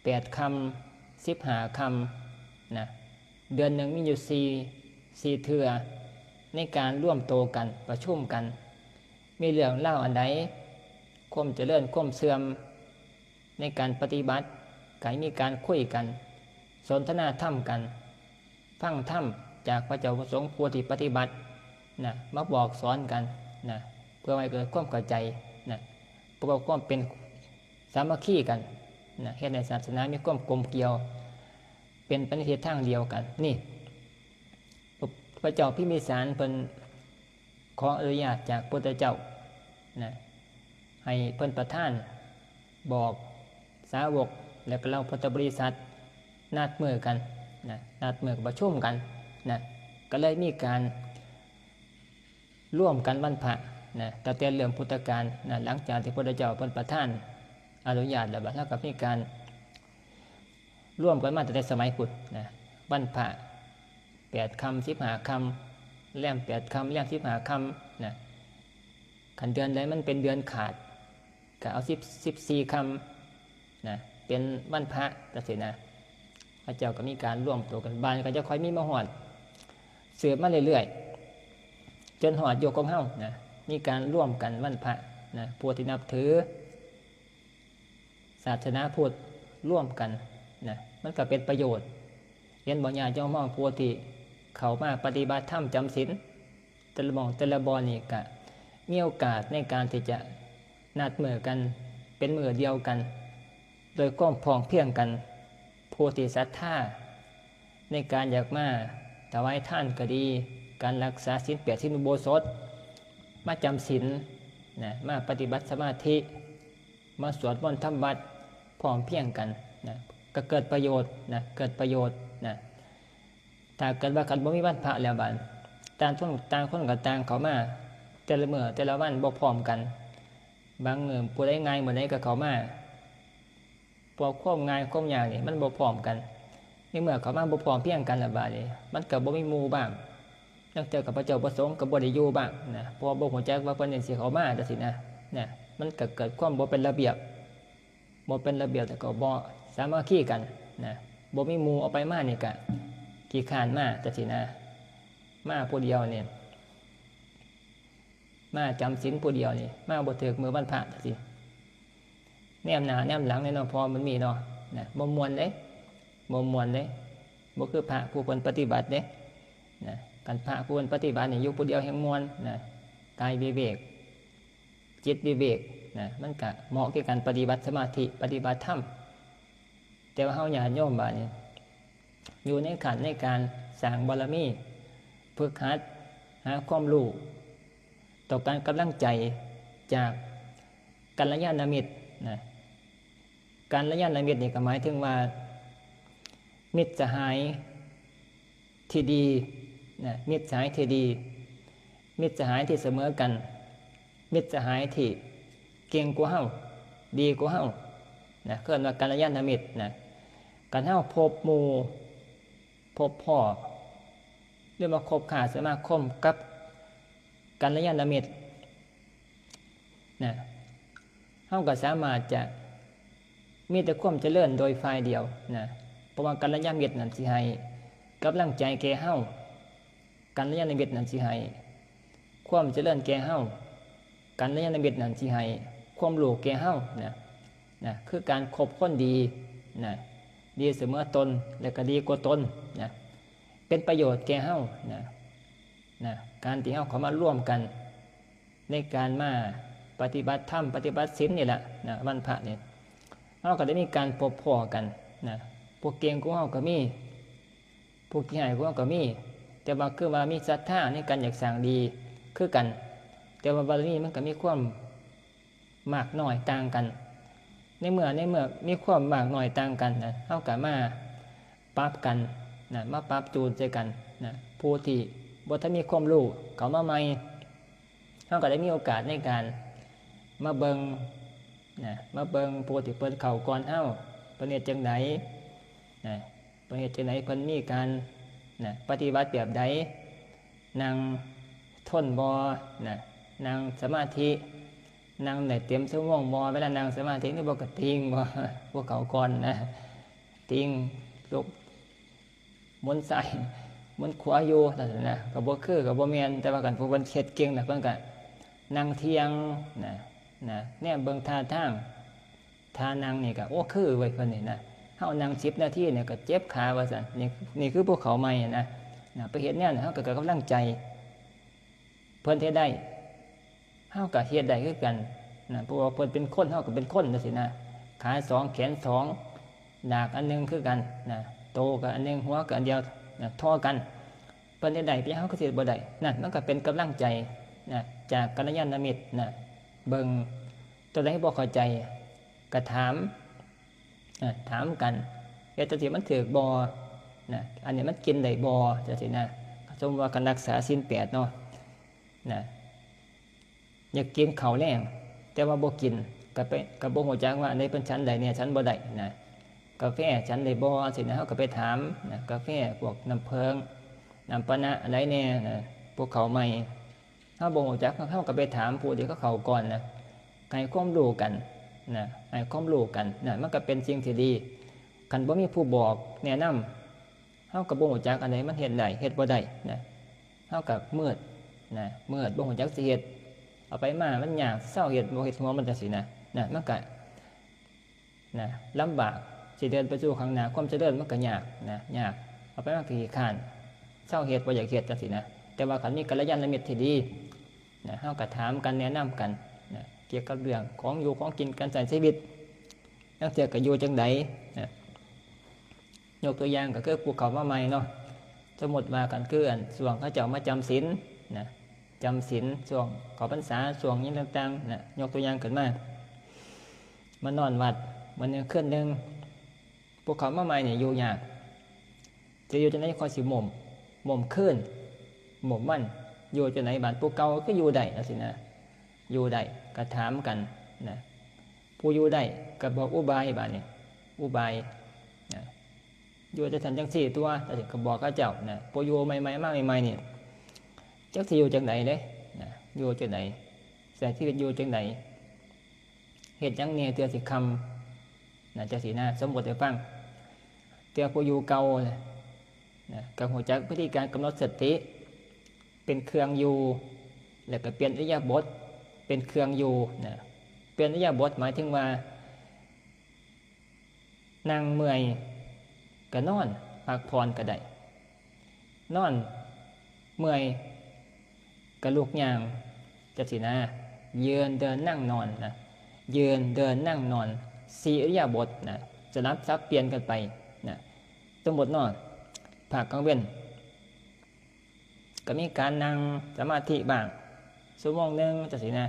แปดค่ำ สิบห้าค่ำนะ เดือนหนึ่งมีอยู่สี่ สี่เทื่อ ในการร่วมโตกันประชุมกัน มีเรื่องเล่าวอันใด ความเจริญความเสื่อม ในการปฏิบัติ ก็ให้มีการคุยกัน สนทนาธรรมกัน ฟังธรรมจากพระเจ้าพระสงฆ์ผู้ที่ปฏิบัตินะ มาบอกสอนกันนะ เพื่อให้เกิดความเข้าใจนะ เพื่อความเป็นสามัคคีกันนะ เฮ็ดให้ศาสนามีความกลมเกลียว เป็นไปในทิศทางเดียวกัน นี่ พระเจ้าพิมพิสารเพิ่นขออนุญาตจากพุทธเจ้านะ ให้เพิ่นประทานบอกสาวก และก็เหล่าพุทธบริษัท นัดมื้อกันนะ นัดมื้อประชุมกันนะ ก็เลยมีการร่วมกันวันพระนะ ตั้งแต่เริ่มพุทธกาลนะ หลังจากที่พระพุทธเจ้าเพิ่นประทานอนุญาตแล้ว บัดนั้นก็มีการร่วมกันมาตั้งแต่สมัยพุทธนะ วันพระ แปดค่ำ สิบห้าค่ำ แรมแปดค่ำ แรมสิบห้าค่ำนะ คันเดือนใดมันเป็นเดือนขาด ก็เอาสิบ สิบสี่ค่ำนะ เป็นวันพระจังซี้นะ เขาเจ้าก็มีการร่วมตัวกัน บาดนี้ก็จะค่อยมีมาฮอด สืบมาเรื่อยๆ จนฮอดยุคของเฮานะ มีการร่วมกันวันพระนะ ผู้ที่นับถือศาสนาพุทธร่วมกันนะ มันก็เป็นประโยชน์ เห็นบ่ ญาติโยมเฮาผู้ที่เข้ามาปฏิบัติธรรมจำศีล แต่ละหม่องแต่ละบ่อนนี่ก็มีโอกาสในการที่จะนัดมื้อกันเป็นมื้อเดียวกัน โดยความพร้อมเพรียงกัน ผู้ที่ศรัทธาในการอยากมาถวายทานก็ดี การรักษาศีลแปด ศีลอุโบสถ มาจำศีลนะ มาปฏิบัติสมาธิ มาสวดมนต์ทำวัตรพร้อมเพรียงกันนะ ก็เกิดประโยชน์นะ เกิดประโยชน์นะ ถ้าเกิดว่าคันบ่มีวันพระแล้วบาด ต่างคน ต่างคนก็ต่างเข้ามา แต่ละมื้อแต่ละวันบ่พร้อมกัน บางมื้อผู้ใดง่ายมื้อใดก็เข้ามา เพราะความง่ายความยากนี่มันบ่พร้อมกัน ในเมื่อเข้ามาบ่พร้อมเพรียงกันแล้วบาดนี้ มันก็บ่มีหมู่บ้าง ลางเทื่อก็พระเจ้าพระสงฆ์ก็บ่ได้อยู่บ้างนะ เพราะว่าบ่ฮู้จักว่าเพิ่นสิเข้ามาจังซี้นะ นะ มันก็เกิดความบ่เป็นระเบียบ บ่เป็นระเบียบ แล้วก็บ่สามัคคีกัน นะ บ่มีหมู่เอาไปมานี่กะขี้คร้านมาจังซี้นะ มาผู้เดียวนี่ มาจำศีลผู้เดียวนี่ มาบ่ถืกมื้อวันพระจังซี้ แนมหน้าแนมหลังเลยเนาะ เพราะมันมีเนาะ นะ บ่ม่วนเด้ บ่ม่วนเด้ บ่คือพระผู้เพิ่นปฏิบัติเด้ นะ คันพระผู้เพิ่นปฏิบัตินี่อยู่ผู้เดียวแฮ่งม่วน นะ กายวิเวก จิตวิเวก นะ มันกะเหมาะแก่การปฏิบัติสมาธิ ปฏิบัติธรรม แต่ว่าเฮาญาติโยมบาดนี้ อยู่ในขั้นในการสร้างบารมี ฝึกหัด หาความรู้ ต้องการกำลังใจจากกัลยาณมิตร นะ กัลยาณมิตรนี่ก็หมายถึงว่า มิตรสหายที่ดี นะ มิตรสหายที่ดี มิตรสหายที่เสมอกัน มิตรสหายที่เก่งกว่าเฮา ดีกว่าเฮา นะ เอิ้นว่ากัลยาณมิตร นะ คันเฮาพบหมู่ พบพ้อ หรือว่าคบค้าสมาคมกับกัลยาณมิตร นะ เฮาก็สามารถจะมีแต่ความเจริญโดยฝ่ายเดียว นะ เพราะว่ากัลยาณมิตรนั่นสิให้กำลังใจแก่เฮา กัลยาณมิตรนั่นสิให้ความเจริญแก่เฮา กัลยาณมิตรนั่นสิให้ความรู้แก่เฮา นะ นะ คือการคบคนดี นะ ดีเสมอตน และก็ดีกว่าตน นะ เป็นประโยชน์แก่เฮา นะ นะ การที่เฮาเข้ามาร่วมกันในการมาปฏิบัติธรรม ปฏิบัติศีลนี่แหละ นะ วันพระนี่ เฮาก็ได้มีการพบพ้อกัน นะ ผู้เก่งกว่าเฮาก็มี ผู้ขี้อ้ายกว่าเฮาก็มี แต่ว่าคือว่ามีศรัทธาในการอยากสร้างดีคือกัน แต่ว่าบารมีมันก็มีความมากน้อยต่างกัน ในเมื่อ ในเมื่อมีความมากน้อยต่างกันนะ เฮาก็มาปรับกัน นะ มาปรับจูนใส่กัน นะ ผู้ที่บ่ทันมีความรู้เข้ามาใหม่ เฮาก็ได้มีโอกาสในการมาเบิ่ง นะ มาเบิ่งผู้ที่เพิ่นเข้าก่อนเฮา เพิ่นเฮ็ดจั่งใด นะ เพิ่นเฮ็ดจั่งใด เพิ่นมีการ นะ ปฏิบัติแบบใด นั่งทนบ่ นะ นั่งสมาธิ นั่งได้เต็มชั่วโมงบ่ เวลานั่งสมาธินี่บ่กระติงบ่ ผู้เข้าก่อนนะ ติงลุก หมุนซ้าย หมุนขวาอยู่นั่นน่ะนะ ก็บ่คือ ก็บ่แม่น แต่ว่าคันผู้เพิ่นเฮ็ดเก่งน่ะ เพิ่นก็นั่งเที่ยงนะ นะ แนมเบิ่งท่าทาง ท่านั่งนี่ก็ โอ้ คือเว้ย เพิ่นนี่นะ เฮานั่งสิบนาทีนี่ก็เจ็บขาว่าซั่น นี่ นี่คือผู้เข้าใหม่นะ นะ ไปเฮ็ดแนวนั้น เฮาก็ ก็กำลังใจ เพิ่นเฮ็ดได้ เฮาก็เฮ็ดได้คือกันนะ เพราะว่าเพิ่นเป็นคน เฮาก็เป็นคนจั่งซี้นะ ขาสอง แขนสอง ดากอันหนึ่งคือกันนะ โตก็อันหนึ่ง หัวก็อันเดียวนะ เท่ากัน เพิ่นเฮ็ดได้ เป็นหยังเฮาก็สิเฮ็ดบ่ได้ นั่นมันก็เป็นกำลังใจนะ จากกัลยาณมิตรนะ เบิ่ง ตัวใดบ่เข้าใจก็ถาม อ่ะ ถามกัน เฮ็ดจั่งซี้มันถูกบ่ นะ อันนี้มันกินได้บ่ จั่งซี้นะ สมมุติว่าคันรักษาศีลแปดเนาะ นะ อยากกินข้าวแลง แต่ว่าบ่กิน ก็ไป ก็บ่ฮู้จักว่าอันใดเพิ่นฉันได้แหน่ ฉันบ่ได้นะ กาแฟฉันได้บ่ จั่งซี้นะ เฮาก็ไปถามนะ กาแฟ พวกน้ำผึ้ง น้ำปานะ อันใดแหน่นะ พวกข้าวใหม่ เฮาบ่ฮู้จัก เฮาก็ไปถามผู้ที่เขาเข้าก่อนนะ ให้ความรู้กันนะ ให้ความรู้กันนะ มันก็เป็นสิ่งที่ดี คันบ่มีผู้บอกแนะนำ เฮาก็บ่ฮู้จักอันใดมันเฮ็ดได้ เฮ็ดบ่ได้นะ เฮาก็มืดนะ มืด บ่ฮู้จักสิเฮ็ด เอาไปมามันยาก เซาเฮ็ด บ่เฮ็ดหัวมันจั่งซี้นะ นะ มันก็ นะ ลำบาก สิเดินไปสู่ข้างหน้า ความเจริญมันก็ยากนะ ยาก เอาไปมาก็ขี้คร้าน เซาเฮ็ด บ่อยากเฮ็ดจั่งซี้นะ แต่ว่าคันมีกัลยาณมิตรที่ดีนะ เฮาก็ถามกัน แนะนำกันนะ เกี่ยวกับเรื่องของอยู่ของกิน การใช้ชีวิต ลางเทื่อก็อยู่จั่งใดนะ ยกตัวอย่างก็คือผู้เข้ามาใหม่เนาะ สมมุติว่าคันคืออันช่วงเขาเจ้ามาจำศีลนะ จำศีลช่วงเข้าพรรษา ช่วงหยังต่างๆนะ ยกตัวอย่างขึ้นมา มานอนวัด มื้อหนึ่งคืนหนึ่ง ผู้เข้ามาใหม่นี่อยู่ยาก จะอยู่จั่งใดค่อยสิหม่ม หม่มคืน หม่มวัน อยู่จั่งใด บาดผู้เก่าคืออยู่ได้จั่งซี้นะ อยู่ได้ ก็ถามกันนะ ผู้อยู่ได้ก็บอกอุบาย บาดนี้ อุบายนะ อยู่จั่งซั้นจั่งซี้ตั๊ว จั่งซี้ก็บอกเขาเจ้านะ ผู้อยู่ใหม่ๆ มาใหม่ๆ นี่ จักสิอยู่จั่งใดเด้นะ อยู่จั่งใด ใช้ชีวิตอยู่จั่งใด เฮ็ดหยังแหน่เทื่อสิค่ำนะ จั่งซี้นะ สมมุติให้ฟัง เทื่อผู้อยู่เก่าเลยนะ ก็รู้จักวิธีการกำหนดสติเป็นเครื่องอยู่ แล้วก็เปลี่ยนอิริยาบถเป็นเครื่องอยู่นะ เปลี่ยนอิริยาบถหมายถึงว่า นั่งเมื่อยก็นอนพักผ่อนก็ได้ นอนเมื่อยก็ลุกย่างจังซี้นะ ยืนเดินนั่งนอนนะ ยืนเดินนั่งนอน สี่อิริยาบถนะ สลับสับเปลี่ยนกันไปนะ สมมุติเนาะ ภาคกลางเว็น ก็มีการนั่งสมาธิบ้าง ชั่วโมงหนึ่งจังซี้นะ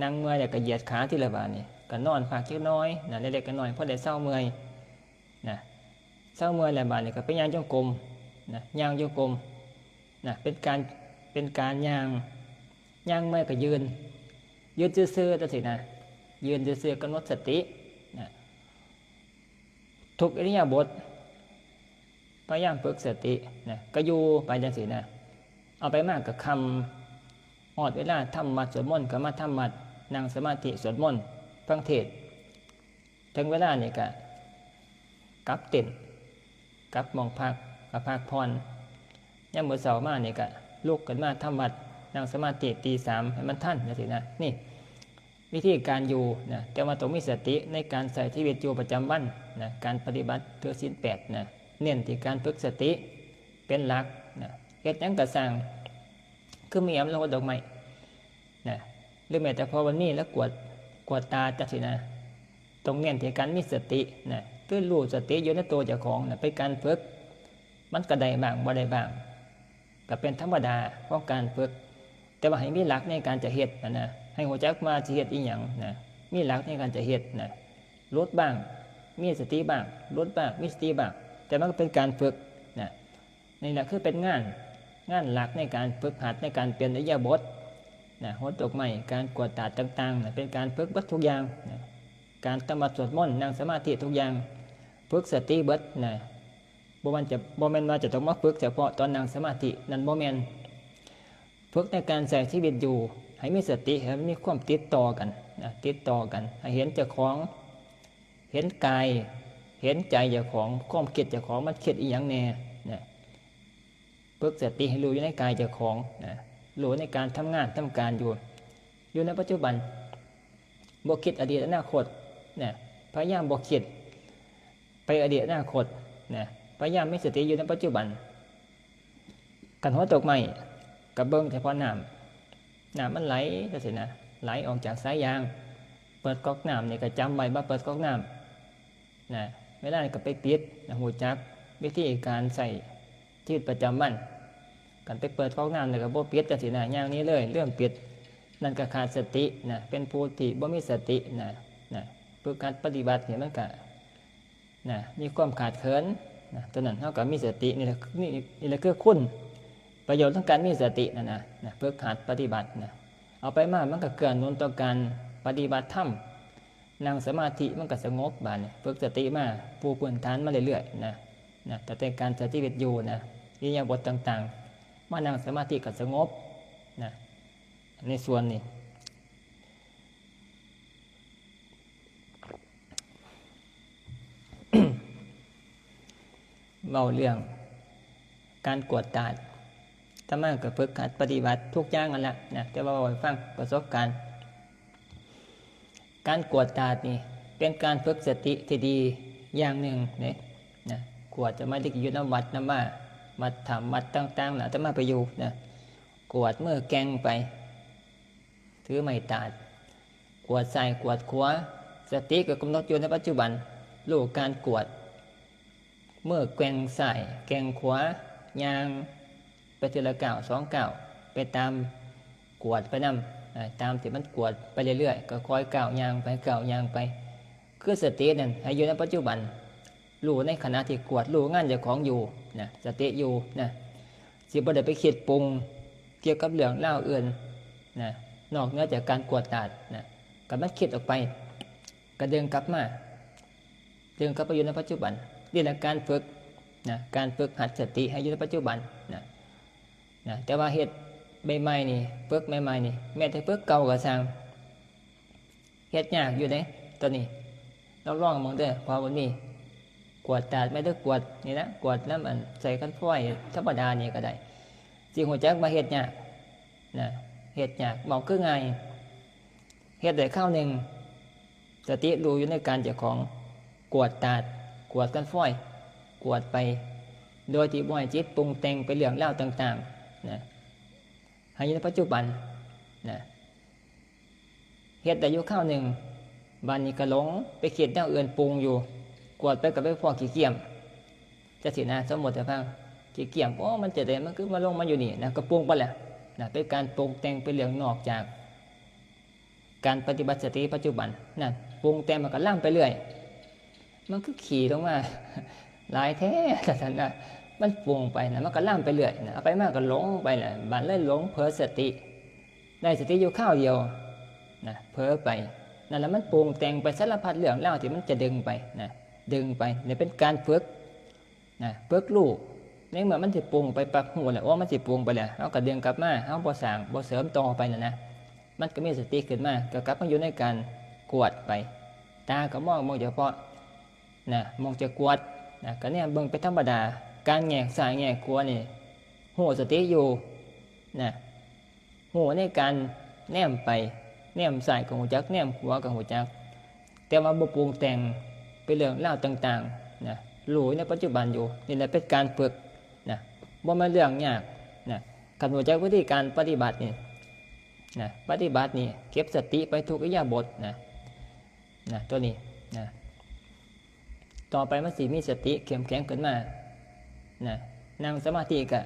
นั่งเมื่อยแล้วก็เหยียดขาทีละบาดนี่ ก็นอนพักจักหน่อยนะ เล็กๆน้อยๆ พอได้เซาเมื่อยนะ เซาเมื่อยแล้วบาดนี่ก็ไปย่างจงกรมนะ ย่างจงกรมนะ เป็นการ เป็นการย่าง ย่างเมื่อยก็ยืน ยืนซื่อๆจังซี้นะ ยืนซื่อๆ กำหนดสตินะ ทุกอิริยาบถ พยายามฝึกสตินะ ก็อยู่ไปจังซี้นะ เอาไปมาก็ค่ำ ฮอดเวลาทำวัตรสวดมนต์ก็มาทำวัตร นั่งสมาธิสวดมนต์ ฟังเทศน์ ถึงเวลานี่ก็กลับเต็นท์ กลับหม่องพัก ก็พักผ่อน ยามมื้อเช้ามานี่ก็ลุกขึ้นมาทำวัตร นั่งสมาธิตีสามให้มันทันจังซี้นะ นี่ วิธีการอยู่นะ แต่ว่าต้องมีสติในการใช้ชีวิตอยู่ประจำวันนะ การปฏิบัติถือศีลแปดนะ เน้นที่การฝึกสติเป็นหลักนะ เฮ็ดหยังก็ซ่าง คือมีแอมลงดอกไม้นะ หรือแม้แต่พอวันนี้แล้วกวาด กวาดตาจังซี้นะ ต้องเน้นที่การมีสตินะ คือรู้สติอยู่ในตัวเจ้าของนะ เป็นการฝึก มันก็ได้บ้างบ่ได้บ้าง ก็เป็นธรรมดาของการฝึก แต่ว่าให้มีหลักในการจะเฮ็ดนะนะ ให้รู้จักว่าสิเฮ็ดอีหยังนะ มีหลักในการจะเฮ็ดนะ หลุดบ้าง มีสติบ้าง หลุดบ้าง มีสติบ้าง แต่มันก็เป็นการฝึกนะ นี่แหละคือเป็นงาน งานหลักในการฝึกหัดในการเปลี่ยนอิริยาบถนะ ฮดดอกไม้ การกวาดตาดต่างๆนะ เป็นการฝึกเบิดทุกอย่างนะ การทำวัตรสวดมนต์ นั่งสมาธิทุกอย่าง ฝึกสติเบิดนะ บ่แม่นจะ บ่แม่นว่าจะต้องมาฝึกเฉพาะตอนนั่งสมาธิ นั่นบ่แม่น ฝึกในการใช้ชีวิตอยู่ ให้มีสติ ให้มันมีความติดต่อกันนะ ติดต่อกัน ให้เห็นเจ้าของ เห็นกาย เห็นใจเจ้าของ ความคิดเจ้าของมันคิดอีหยังแน่นะ ฝึกสติให้รู้อยู่ในกายเจ้าของนะ รู้ในการทำงานทำการอยู่ อยู่ในปัจจุบัน บ่คิดอดีตอนาคตนะ พยายามบ่คิดไปอดีตอนาคตนะ พยายามมีสติอยู่ในปัจจุบัน คันฮดดอกไม้ก็เบิ่งเฉพาะน้ำ น้ำมันไหลจังซี้นะ ไหลออกจากสายยาง เปิดก๊อกน้ำนี่ก็จำไว้ว่าเปิดก๊อกน้ำนะ เวลานี้ก็ไปปิดนะ รู้จักวิธีการใช้ชีวิตประจำวัน คันไปเปิดก๊อกน้ำนี่ก็บ่ปิดจังซี้นะ ย่างหนีเลย ลืมปิด นั่นก็ขาดสตินะ เป็นผู้ที่บ่มีสตินะ นะ ฝึกหัดปฏิบัตินี่มันก็ นะ มีความขาดเขินนะ ตัวนั้นเฮาก็มีสติ นี่แหละ นี่ นี่แหละคือคุณประโยชน์ของการมีสตินะนะ นะ ฝึกหัดปฏิบัตินะ เอาไปมามันก็เกื้อหนุนต่อการปฏิบัติธรรม นั่งสมาธิมันก็สงบบาดนี้ ฝึกสติมาปูพื้นฐานมาเรื่อยๆนะ นะ ตั้งแต่การใช้ชีวิตอยู่นะ อิริยาบถต่างๆ มานั่งสมาธิก็สงบนะ ในส่วนนี้ เว้าเรื่องการกวาดตาด อาตมาก็ฝึกหัดปฏิบัติทุกอย่างนั่นแหละนะ แต่ว่าเว้าให้ฟังประสบการณ์ การกวาดตาดนี่เป็นการฝึกสติที่ดีอย่างหนึ่งเนี่ยนะ กวาดจะมาได้อยู่นำวัดนำวา วัดถ้ำวัดต่างๆนะ อาตมาไปอยู่นะ กวาดมือแกว่งไป ถือไม้ตาด กวาดซ้ายกวาดขวา สติก็กำหนดอยู่ในปัจจุบัน รู้การกวาด มือแกว่งซ้ายแกว่งขวา ย่างไปทีละก้าวสองก้าว ไปตามกวาดไปนำ อ่า ตามที่มันกวาดไปเรื่อยๆ ก็ค่อยก้าวย่างไปก้าวย่างไป คือสตินั่นให้อยู่ในปัจจุบัน รู้ในขณะที่กวาด รู้งานเจ้าของอยู่นะ สติอยู่นะ สิบ่ได้ไปคิดปรุงเกี่ยวกับเรื่องราวอื่นนะ นอกเหนือจากการกวาดตาดนะ คันมันคิดออกไป ก็ดึงกลับมา ดึงกลับมาอยู่ในปัจจุบัน นี่แหละการฝึกนะ การฝึกหัดสติให้อยู่ในปัจจุบันนะ นะ แต่ว่าเฮ็ดใหม่ๆนี่ ฝึกใหม่ๆนี่ แม้แต่ฝึกเก่าก็ซ่าง เฮ็ดยากอยู่เด้ ตอนนี้ ลองๆเบิ่งเด้อ เพราะว่ามันมี กวดตาดไม่ได้กวดนี่นะ กวดน้ำอันใส่คันฟอยธรรมดานี่ก็ได้ สิฮู้จักว่าเฮ็ดยากนะ เฮ็ดยาก เว้าคือง่าย เฮ็ดได้คราวหนึ่ง สติรู้อยู่ในการเจ้าของ กวดตาด กวดคันฟอย กวดไป โดยที่บ่ให้จิตปรุงแต่งไปเรื่องราวต่างๆนะ ให้อยู่ในปัจจุบันนะ เฮ็ดได้อยู่คราวหนึ่ง บาดนี้ก็หลงไปคิดแนวอื่นปรุงอยู่ กวดไปก็ไปพ้อขี้เกียจ จังซี้นะ สมมุติให้ฟัง ขี้เกียจ โอ้ มันจะได้ มันคือมาลงมาอยู่นี่นะ ก็ปรุงไปแล้วนะ เป็นการปรุงแต่งเป็นเรื่องนอกจากการปฏิบัติสติปัจจุบันนั่น ปรุงแต่งมันก็ลามไปเรื่อย มันคือขี้ลงมา หลายแท้ ซั่นนะ มันปรุงไปนะ มันก็ลามไปเรื่อยนะ เอาไปมาก็หลงไปนะ บาดเลยหลงเผลอสติ ได้สติอยู่คราวเดียวนะ เผลอไป นั่นแหละ มันปรุงแต่งไปสารพัดเรื่องราวที่มันจะดึงไปนะ ดึงไป เนี่ยเป็นการฝึกนะ ฝึกรู้ ในเมื่อมันสิปรุงไปปั๊บ ฮู้แล้ว โอ้ มันสิปรุงไปแล้ว เฮาก็ดึงกลับมา เฮาบ่สร้าง บ่เสริมต่อไปน่ะนะ มันก็มีสติขึ้นมา ก็กลับมาอยู่ในการกวดไป ตาก็มอง มองเฉพาะนะ มองจะกวดนะ ก็แนมเบิ่งไปธรรมดา การแงกซ้ายแงกขวานี่ ฮู้สติอยู่นะ ฮู้ในการแนมไป แนมซ้ายก็ฮู้จัก แนมขวาก็ฮู้จัก แต่ว่าบ่ปรุงแต่งเป็นเรื่องราวต่างๆนะ รู้ในปัจจุบันอยู่ นี่แหละเป็นการฝึกนะ บ่แม่นเรื่องยากนะ คันฮู้จักวิธีการปฏิบัตินี่นะ ปฏิบัตินี่เก็บสติไปทุกอิริยาบถนะ นะ ตัวนี้นะ ต่อไปมันสิมีสติเข้มแข็งขึ้นมานะ นั่งสมาธิก็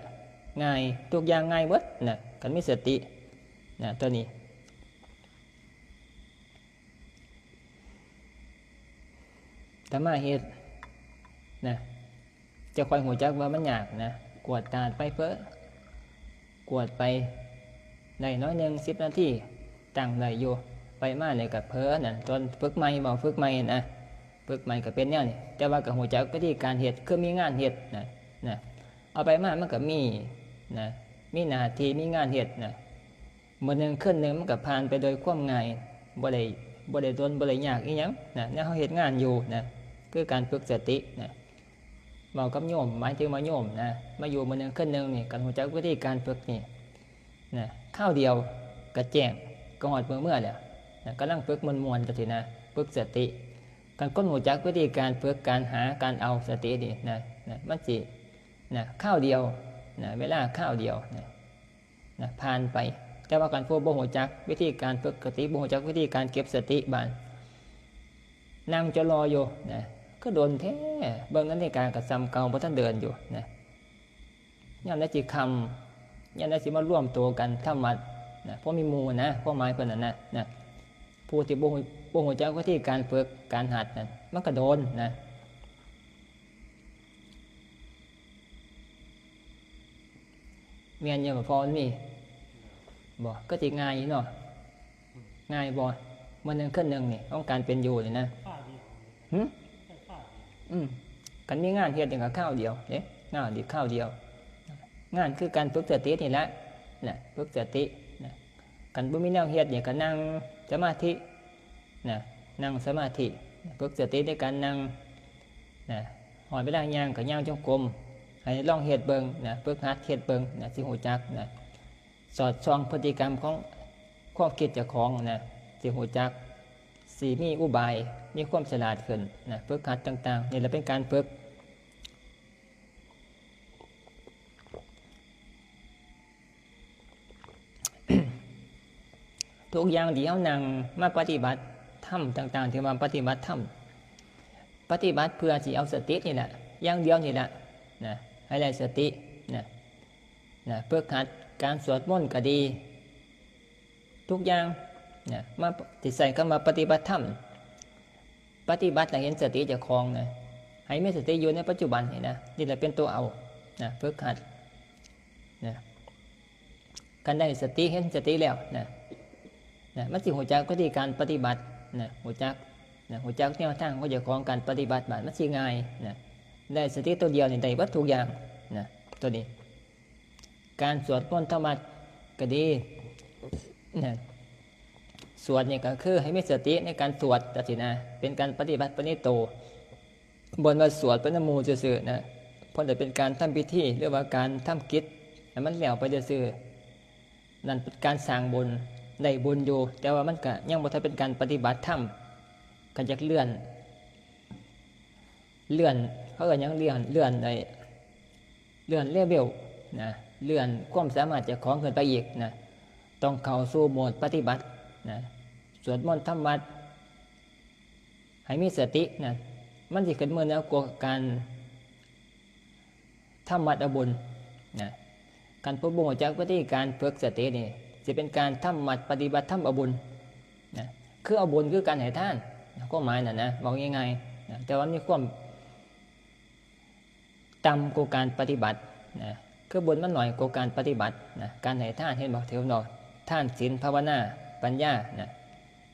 ง่าย ทุกอย่างง่ายเบิดนะ คันมีสตินะ ตัวนี้ แต่มาเฮ็ดนะ จะค่อยฮู้จักว่ามันยากนะ กวดตาดไปเพ้อ กวดไปได้น้อยหนึ่ง สิบนาที ตั้งได้อยู่ ไปมาเนี่ยก็เพ้อนั่น ตอนฝึกใหม่ เว้าฝึกใหม่นะ ฝึกใหม่ก็เป็นแนวนี้ แต่ว่าก็ฮู้จักวิธีการเฮ็ด คือมีงานเฮ็ดนะ นะ เอาไปมามันก็มีนะ มีหน้าที่ มีงานเฮ็ดนะ มื้อหนึ่งคืนหนึ่งมันก็ผ่านไปโดยความง่าย บ่ได้ บ่ได้โดน บ่ได้ยากอิหยังนะ แนวเฮาเฮ็ดงานอยู่นะ คือการฝึกสตินะ เว้ากับโยม หมายถึงว่าโยมนะ มาอยู่มื้อหนึ่งคืนหนึ่งนี่ คันฮู้จักวิธีการฝึกนี่นะ คราวเดียวก็แจ้ง ก็ฮอดมื้อเมือแล้วนะ กำลังฝึกม่วนๆ จังซี้นะ ฝึกสติ คันคนฮู้จักวิธีการฝึก การหา การเอาสตินี่นะ นะ มันสินะ คราวเดียวนะ เวลาคราวเดียวนะ นะ ผ่านไป แต่ว่าคันผู้บ่ฮู้จักวิธีการฝึกสติ บ่ฮู้จักวิธีการเก็บสติ บาดนั่งจอรออยู่นะ คือโดนแท้ เบิ่งนาฬิกาก็ส่ำเก่า บ่ทันเดินอยู่นะ ยามใดสิค่ำ ยามใดสิมารวมตัวกันทำวัตรนะ พอมีหมู่นะ ความหมายเพิ่นน่ะนะ นะ ผู้ที่บ่ฮู้ บ่ฮู้จักวิธีการฝึก การหัดนั่น มันก็โดนนะ แม่นอยู่บ่ พอมันมีบ่ ก็สิง่ายอยู่เนาะ ง่ายบ่ มื้อหนึ่งคืนหนึ่งนี่ ของการเป็นอยู่นี่นะ หึ อืม คันมีงานเฮ็ดนี่ก็คราวเดียวเด้ งานนี่คราวเดียว งานคือการฝึกสตินี่แหละ นะ ฝึกสตินะ คันบ่มีแนวเฮ็ดนี่ก็นั่งสมาธินะ นั่งสมาธิ ฝึกสติในการนั่งนะ ฮอดเวลาย่างก็ย่างจงกรม ให้ลองเฮ็ดเบิ่งนะ ฝึกหัดเฮ็ดเบิ่งนะ สิฮู้จักนะ สอดส่องพฤติกรรมของความคิดเจ้าของนะ สิฮู้จัก สิมีอุบาย มีความฉลาดขึ้นนะ ฝึกหัดต่างๆ นี่แหละเป็นการฝึก ทุกอย่างที่เฮานั่งมาปฏิบัติธรรมต่างๆ ที่มาปฏิบัติธรรม ปฏิบัติเพื่อสิเอาสตินี่แหละ อย่างเดียวนี่แหละนะ ให้ได้สตินะ นะ ฝึกหัดการสวดมนต์ก็ดี ทุกอย่างนะ มา สิใช้คำว่าปฏิบัติธรรม ปฏิบัติแล้วเห็นสติเจ้าของนะ ให้มีสติอยู่ในปัจจุบันนี่นะ นี่แหละเป็นตัวเอานะ ฝึกหัดนะ คันได้สติ เห็นสติแล้วนะ นะ มันสิฮู้จักวิธีการปฏิบัตินะ ฮู้จักนะ ฮู้จักแนวทางของเจ้าของการปฏิบัติ บาดมันสิง่ายนะ ได้สติตัวเดียวนี่ได้เบิดทุกอย่างนะ ตัวนี้ การสวดมนต์ทำวัตรก็ดีนะ สวดนี่ก็คือให้มีสติในการสวดจังซี้นะ เป็นการปฏิบัติไปในตัว บนว่าสวดเป็นนโมซื่อๆนะ เพราะแต่เป็นการทำพิธีหรือว่าการทำกิจให้มันแล้วไปซื่อๆนั่นเป็นการสร้างบุญ ได้บุญอยู่ แต่ว่ามันก็ยังบ่ทันเป็นการปฏิบัติธรรม ก็อยากเลื่อน เลื่อน เขาเอิ้นหยัง เลื่อน เลื่อนไอ้ เลื่อนเลเวลนะ เลื่อนความสามารถเจ้าของขึ้นไปอีกนะ ต้องเข้าสู่โหมดปฏิบัตินะ สวดมนต์ทำวัตร ให้มีสตินะ มันสิขึ้นมือเหนือกว่าการทำวัตรเอาบุญนะ คันผู้บ่รู้จักวิธีการฝึกสตินี่ สิเป็นการทำวัตรปฏิบัติธรรมเอาบุญนะ คือเอาบุญคือการให้ทานนะ ความหมายน่ะนะ เว้าง่ายๆนะ แต่ว่ามีความต่ำกว่าการปฏิบัตินะ คือบุญมันน้อยกว่าการปฏิบัตินะ การให้ทาน เห็นบ่ ที่ผมบอก ทาน ศีล ภาวนา ปัญญานะ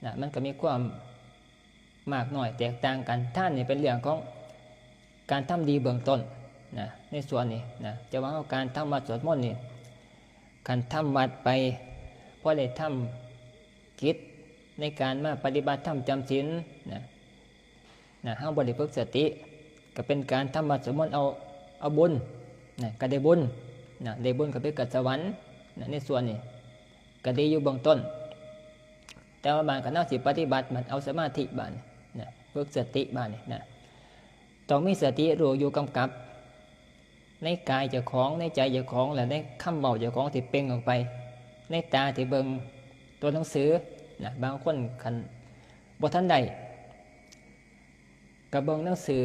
นะ มันก็มีความมากน้อยแตกต่างกัน ทานนี่เป็นเรื่องของการทำดีเบื้องต้นนะ ในส่วนนี้นะ จะว่าเอาการทำวัตรสวดมนต์นี่ คันทำวัตรไป พอได้ทำกิจในการมาปฏิบัติธรรมจำศีลนะ นะ เฮาบ่ได้ฝึกสติ ก็เป็นการทำวัตรสวดมนต์เอา เอาบุญนะ ก็ได้บุญนะ ได้บุญก็ไปเกิดสวรรค์นะ ในส่วนนี้ ก็ดีอยู่เบื้องต้น แต่ว่าบางคณะสิปฏิบัติมันเอาสมาธิบาดนี่นะ ฝึกสติบาดนี่นะ ต้องมีสติรู้อยู่กำกับ ในกายเจ้าของ ในใจเจ้าของ และในคำเว้าเจ้าของที่เปล่งออกไป ในตาที่เบิ่งตัวหนังสือนะ บางคนคันบ่ทันได้ ก็เบิ่งหนังสือ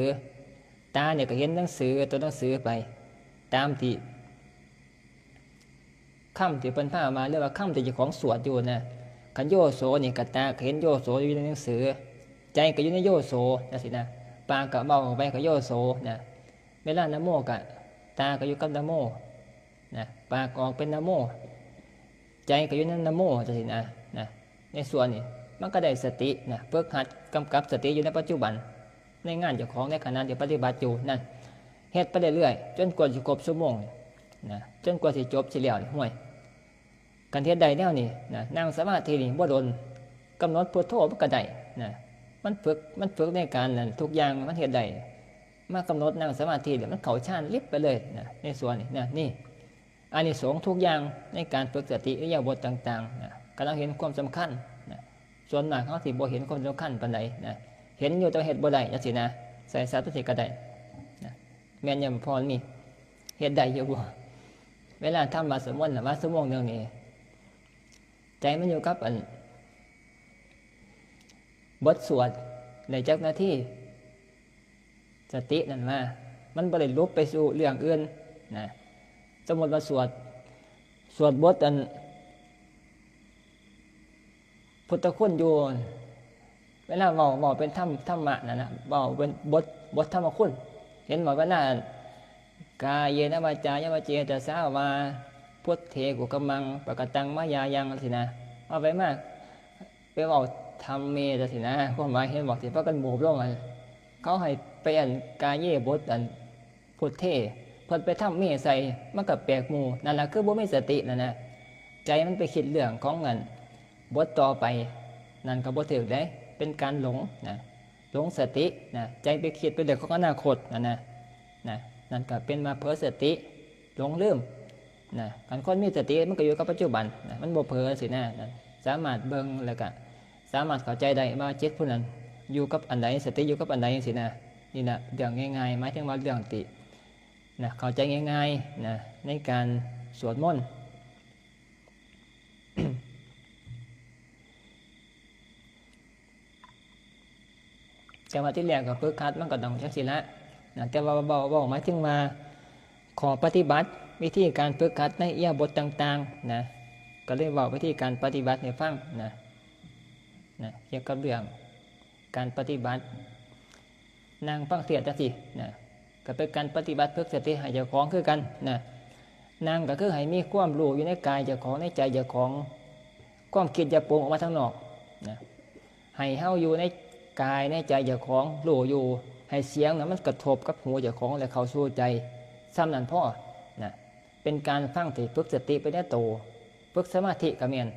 ตาเนี่ยก็เห็นหนังสือ ตัวหนังสือไป ตามที่คำที่เพิ่นพามา หรือว่าคำที่เจ้าของสวดอยู่นะ คันโยโสนี่ก็ตาก็เห็นโยโสอยู่ในหนังสือ ใจก็อยู่ในโยโสจังซี่นะ ปากก็เว้าออกไปก็โยโสนะ เวลานะโมก็ตาก็อยู่กับนะโมนะ ปากก็ออกเป็นนะโม ใจก็อยู่ในนะโมจังซี่นะ นะ ในส่วนนี้มันก็ได้สตินะ ฝึกหัดกำกับสติอยู่ในปัจจุบัน ในงานเจ้าของ ในขณะที่ปฏิบัติอยู่นั่น เฮ็ดไปเรื่อยๆ จนกว่าสิครบชั่วโมงนะ จนกว่าสิจบสิแล้วนี่ ห่วย คันเฮ็ดได้แนวนี้นะ นั่งสมาธินี่บ่โดน กำหนดพุทโธมันก็ได้นะ มันฝึก มันฝึกในการนั่น ทุกอย่างมันเฮ็ดได้ มากำหนดนั่งสมาธิแล้วมันเข้าฌานลิบไปเลยนะ ในส่วนนี้นะ นี่ อานิสงส์ทุกอย่างในการฝึกสติอิริยาบถต่างๆนะ ก็ต้องเห็นความสำคัญนะ ส่วนมากเฮาสิบ่เห็นความสำคัญปานใดนะ เห็นอยู่แต่เฮ็ดบ่ได้จังซี่นะ ใส่สาธุสิก็ได้นะ แม่นยามพรนี่ เฮ็ดได้อยู่บ่ เวลาทำวัตรสวดมนต์น่ะ วัตรชั่วโมงหนึ่งนี่ ใจมันอยู่กับอัน บทสวดได้จักนาที สตินั่นมา มันบ่ได้หลุบไปสู่เรื่องอื่นนะ สมมุติว่าสวด สวดบทอัน พุทธคุณอยู่ เวลาเว้า เว้าเป็นธรรม ธรรมะนั่นนะ เว้าเป็นบท บทธรรมคุณ เห็นบ่ เวลา กาเยนะวาจายวาเจตสาวา พุทเทกุกมมัง ปะกะตังมายายัง จังซี้นะ เอาไปมา ไปเว้าธรรมเม จังซี้นะ ความหมายเห็นบ่ ที่พากันโบบลงอะ เขาให้ไปอันกาเยบทอันพุทเท เพิ่นไปธรรมเมใส่ มันก็แปลกหมู่ นั่นล่ะคือบ่มีสตินั่นนะ ใจมันไปคิดเรื่องของอันบทต่อไป นั่นก็บ่ถูกเด้ เป็นการหลงนะ หลงสตินะ ใจไปคิดไปเรื่องของอนาคตนั่นนะ นะ นั่นก็เป็นว่าเผลอสติ หลงลืมนะ คันคนมีสติมันก็อยู่กับปัจจุบันนะ มันบ่เผลอสินะ นะ สามารถเบิ่งแล้วก็สามารถเข้าใจได้ว่าจิตผู้นั้นอยู่กับอันใด สติอยู่กับอันใดสินะ นี่นะ เรื่องง่ายๆ หมายถึงว่าเรื่องที่นะ เข้าใจง่ายๆ นะ ในการสวดมนต์ แต่ว่าที่แรกก็ฝึกหัดมันก็ต้องจังซี่ละนะ แต่ว่าเว้า เว้าหมายถึงว่าข้อปฏิบัติวิธีการฝึกหัดในอิริยาบถต่างๆ นะ ก็เลยเว้าวิธีการปฏิบัติให้ฟังนะ นะ เกี่ยวกับเรื่องการปฏิบัติ นั่งฟังเทศน์จังซี้นะ ก็เป็นการปฏิบัติฝึกสติให้เจ้าของคือกันนะ นั่งก็คือให้มีความรู้อยู่ในกายเจ้าของ ในใจเจ้าของ ความคิดอย่าปรุงออกมาทางนอกนะ ให้เฮาอยู่ในกายในใจเจ้าของ รู้อยู่ ให้เสียงน่ะมันกระทบกับหูเจ้าของและเข้าสู่ใจ ส่ำนั้นพอนะ เป็นการฟังที่ฝึกสติไปในโต ฝึกสมาธิก็แม่น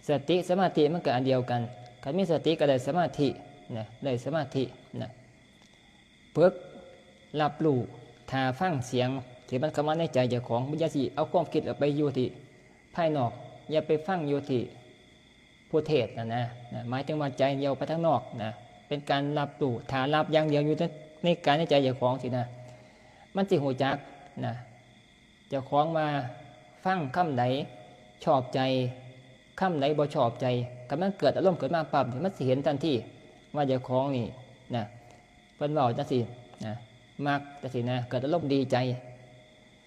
สติสมาธิมันก็อันเดียวกัน คันมีสติก็ได้สมาธินะ ได้สมาธินะ ฝึกรับรู้ ถ้าฟังเสียงที่มันเข้ามาในใจเจ้าของ อย่าสิเอาความคิดออกไปอยู่ที่ภายนอก อย่าไปฟังอยู่ที่ผู้เทศน์นะนะนะ หมายถึงว่าใจเดียวไปทางนอกนะ เป็นการรับรู้ ถ้ารับอย่างเดียวอยู่ในในกายในใจเจ้าของสินะ มันสิฮู้จักนะ เจ้าของว่าฟังคำใดชอบใจ คำใดบ่ชอบใจ คันมันเกิดอารมณ์ขึ้นมาปั๊บนี่ มันสิเห็นทันทีว่าเจ้าของนี่นะ เพิ่นเว้าจั่งซี้นะ มักจั่งซี้นะ เกิดอารมณ์ดีใจ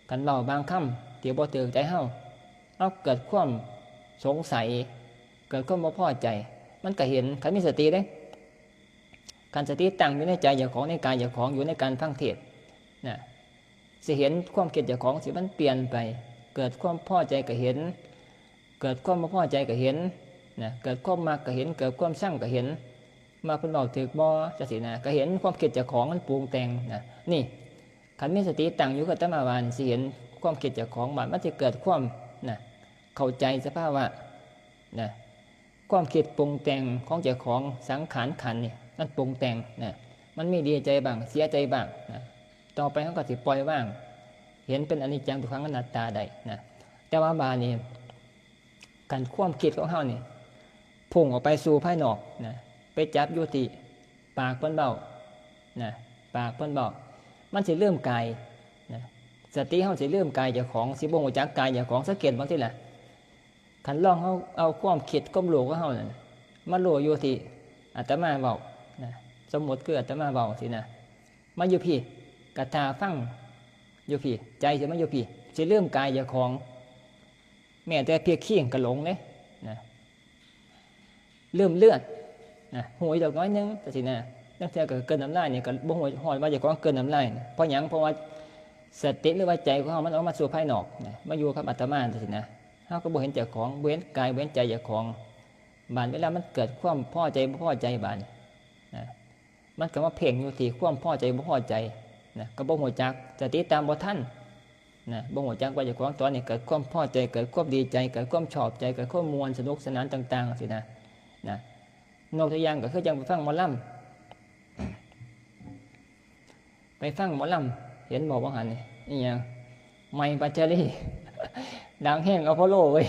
คันเว้าบางคำที่บ่ถูกใจเฮา เฮาเกิดความสงสัย เกิดความบ่พอใจ มันก็เห็น คันมีสติเด้ คันสติตั้งอยู่ในใจเจ้าของ ในกายเจ้าของ อยู่ในการฟังเทศน์นะ สิเห็นความคิดเจ้าของสิมันเปลี่ยนไป เกิดความพอใจก็เห็น เกิดความบ่พอใจก็เห็นนะ เกิดความมักก็เห็น เกิดความชังก็เห็น ว่าเพิ่นเว้าถูกบ่จั่งซี้นะ ก็เห็นความคิดเจ้าของมันปรุงแต่งนะ นี่ คันมีสติตั้งอยู่กับอาตมาว่านี่ สิเห็นความคิดเจ้าของ บาดมันสิเกิดความนะ เข้าใจสภาวะนะ ความคิดปรุงแต่งของเจ้าของ สังขารขันธ์นี่ มันปรุงแต่งนะ มันมีดีใจบ้าง เสียใจบ้างนะ ต่อไปเฮาก็สิปล่อยวาง เห็นเป็นอนิจจังทุกขังอนัตตาได้นะ แต่ว่าบาดนี้ คันความคิดของเฮานี่ พุ่งออกไปสู่ภายนอกนะ ไปจับอยู่ที่ปากเพิ่นเว้านะ ปากเพิ่นเว้า มันสิลืมกายนะ สติเฮาสิลืมกายเจ้าของ สิบ่ฮู้จักกายเจ้าของ สังเกตเบิ่งติล่ะ คันลองเฮาเอาความคิดความรู้ของเฮานั่นมารู้อยู่ที่อาตมาเว้านะ สมมุติคืออาตมาเว้าสินะ มาอยู่พี้ กะท่าฟังอยู่พี้ ใจสิมาอยู่พี้ สิลืมกายเจ้าของ แม้แต่เพียงเคียงก็หลงเด้นะ ลืมเลือดนะ ฮู้อยู่ดอกน้อยหนึ่งจั่งซี้นะ ลางเทื่อก็กลืนน้ำลายนี่ก็บ่ฮู้ฮอดว่าเจ้าของกลืนน้ำลายนะ เพราะหยัง เพราะว่าสติหรือว่าใจของเฮามันออกมาสู่ภายนอกนะ มาอยู่กับอาตมาจั่งซี้นะ เฮาก็บ่เห็นเจ้าของ บ่เห็นกาย บ่เห็นใจเจ้าของ บาดเวลามันเกิดความพอใจบ่พอใจบาดนี้นะ มันก็มาเพ่งอยู่ที่ความพอใจบ่พอใจนะ ก็บ่ฮู้จัก สติตามบ่ทันนะ บ่ฮู้จักว่าเจ้าของตอนนี้เกิดความพอใจ เกิดความดีใจ เกิดความชอบใจ เกิดความม่วนสนุกสนานต่างๆ จั่งซี้นะ นะ ยกตัวอย่างก็คือจั่งไปฟังหมอลำ ไปฟังหมอลำ เห็นบ่ว่าหั่นนี่ อีหยัง ใหม่พัชรี ดังแฮงอพอลโลเว้ย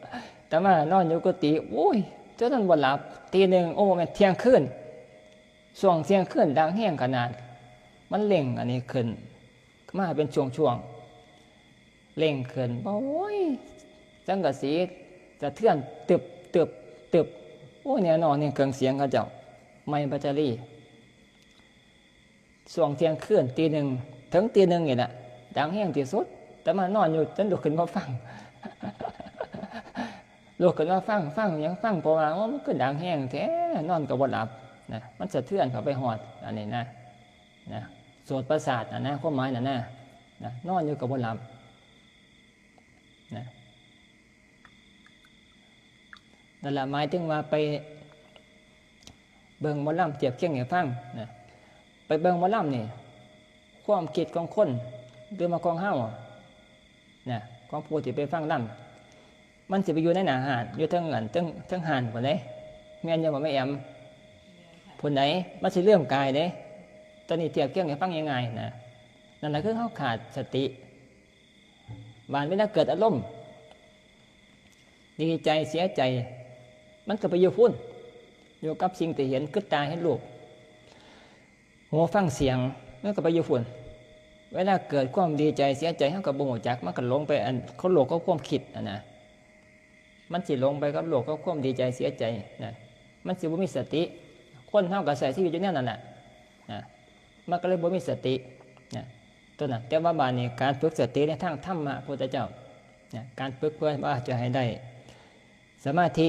อาตมานอนอยู่กุฏิ โอ้ย จนนอนบ่หลับ ตีหนึ่ง โอ้ แม่นเที่ยงคืน ช่วงเที่ยงคืนดังแฮงขนาด มันเร่งอันนี้ขึ้น มาเป็นช่วงๆ เร่งขึ้น โอ้ย สังกะสีสะเทือน ตึบ ตึบ ตึบ โอ้ย แน่นอนนี่เครื่องเสียงเขาเจ้า ใหม่พัชรี ช่วงเที่ยงคืน ตีหนึ่ง ถึงตีหนึ่งนี่แหละ ดังแฮงที่สุด อาตมานอนอยู่ จนลุกขึ้นมาฟัง ลุกขึ้นมาฟัง ฟังหยัง ฟัง เพราะว่า โอ้ มันคือดังแฮงแท้ นอนก็บ่หลับนะ มันสะเทือนเข้าไปฮอด อันนี้นะ นะ โสตประสาทน่ะนะ ความหมายน่ะนะ นะ นอนอยู่ก็บ่หลับ นะ นั่นล่ะ หมายถึงว่าไปเบิ่งหมอลำ เทียบเคียงให้ฟังนะ ไปเบิ่งหมอลำนี่ ความคิดของคน หรือว่าของเฮานะ ของผู้ที่ไปฟังลำ มันสิไปอยู่ในหน้าฮ้าน อยู่เทิงอัน เทิง เทิงฮ้านพู้นเด้ แม่นอยู่บ่แม่แอม พู้นใด๋ มันสิลืมกายเด้ ตอนนี้เทียบเคียงให้ฟังง่ายๆนะ นั่นล่ะคือเฮาขาดสติ บาดเวลาเกิดอารมณ์ ดีใจเสียใจ มันก็ไปอยู่พุ้น อยู่กับสิ่งที่เห็น คือตาเห็นรูป หูฟังเสียง มันก็ไปอยู่พุ้น เวลาเกิดความดีใจเสียใจ เฮาก็บ่ฮู้จัก มันก็หลงไปอัน เขาโลกของความคิดอะนะ มันสิหลงไปกับโลกของความดีใจเสียใจนะ มันสิบ่มีสติ คนเฮาก็ใช้ชีวิตอยู่แนวนั้นแหละนะ มันก็เลยบ่มีสตินะ ตัวนั้น แต่ว่าบาดนี้การฝึกสติในทางธรรมะพุทธเจ้านะ การฝึกเพื่อว่าจะให้ได้สมาธิ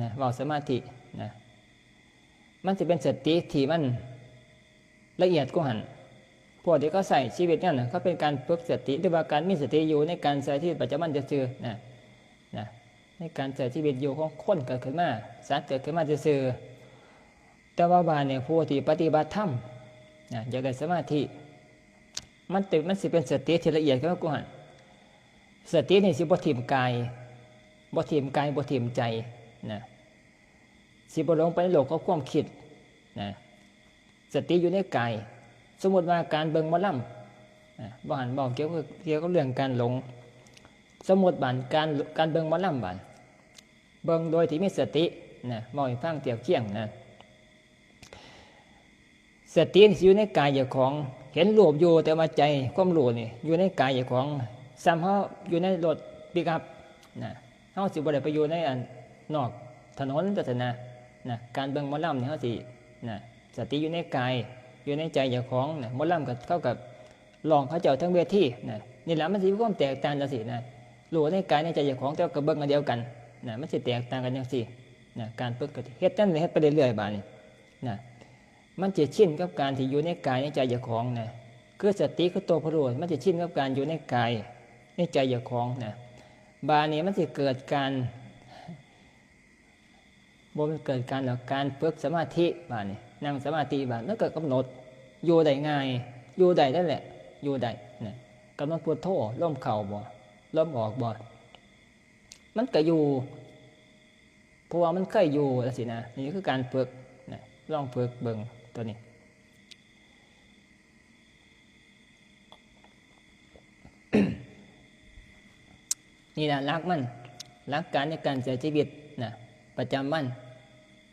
นะ เว้าสมาธินะ มันสิเป็นสติที่มันละเอียดกว่าหั่น พวกที่เขาใช้ชีวิตนั่นน่ะ เขาเป็นการฝึกสติ หรือว่าการมีสติอยู่ในการใช้ชีวิตประจำวันซื่อๆนะ นะ ในการใช้ชีวิตอยู่ของคนเกิดขึ้นมา สัตว์เกิดขึ้นมาซื่อๆ แต่ว่าบาดนี้ผู้ที่ปฏิบัติธรรมนะ อยากได้สมาธิ มันเป็น มันสิเป็นสติที่ละเอียดกว่าหั่น สตินี่สิบ่ถิ่มกาย บ่ถิ่มกาย บ่ถิ่มใจนะ สิบ่หลงไปในโลกของความคิดนะ สติอยู่ในกาย สมมุติว่าการเบิ่งหมอลำ อ่ะ บ่หันบอกเกี่ยวกับ เกี่ยวกับเรื่องการหลง สมมุติบาดการ การเบิ่งหมอลำบาด เบิ่งโดยที่มีสตินะ เว้าให้ฟังเทียบเคียงนะ สติสิอยู่ในกายเจ้าของ เห็นรูปอยู่ แต่ว่าใจความรู้นี่อยู่ในกายเจ้าของ ส่ำเฮาอยู่ในรถปิกอัพนะ เฮาสิบ่ได้ไปอยู่ในอันนอกถนนจั่งซี้นะ นะ การเบิ่งหมอลำนี่เฮาสิ นะ สติอยู่ในกาย อยู่ในใจเจ้าของนะ หมอลำก็ เขาก็ร้องเขาเจ้าทั้งเวทีนะ นี่ล่ะมันสิมีความแตกต่างจั่งซี้นะ รู้ในกายในใจเจ้าของ แต่ว่าก็เบิ่งอันเดียวกันนะ มันสิแตกต่างกันจั่งซี้นะ การฝึกก็เฮ็ดจั่งซี้ เฮ็ดไปเรื่อยๆ บาดนี้นะ มันสิชินกับการที่อยู่ในกายในใจเจ้าของนะ คือสติคือตัวผู้รู้ มันสิชินกับการอยู่ในกายในใจเจ้าของนะ บาดนี้มันสิเกิดการ บ่แม่นเกิดการดอก การฝึกสมาธิบาดนี้ นั่งสมาธิบาด มันก็กำหนด อยู่ได้ง่าย อยู่ได้นั่นแหละ อยู่ได้นะ กำหนดพุทโธ ลมเข้าบ่ ลมออกบ่ มันก็อยู่ เพราะว่ามันเคยอยู่จั่งซี้นะ นี่คือการฝึกนะ ลองฝึกเบิ่งตัวนี้ นี่ล่ะหลักมัน หลักการในการใช้ชีวิตนะ ประจำวัน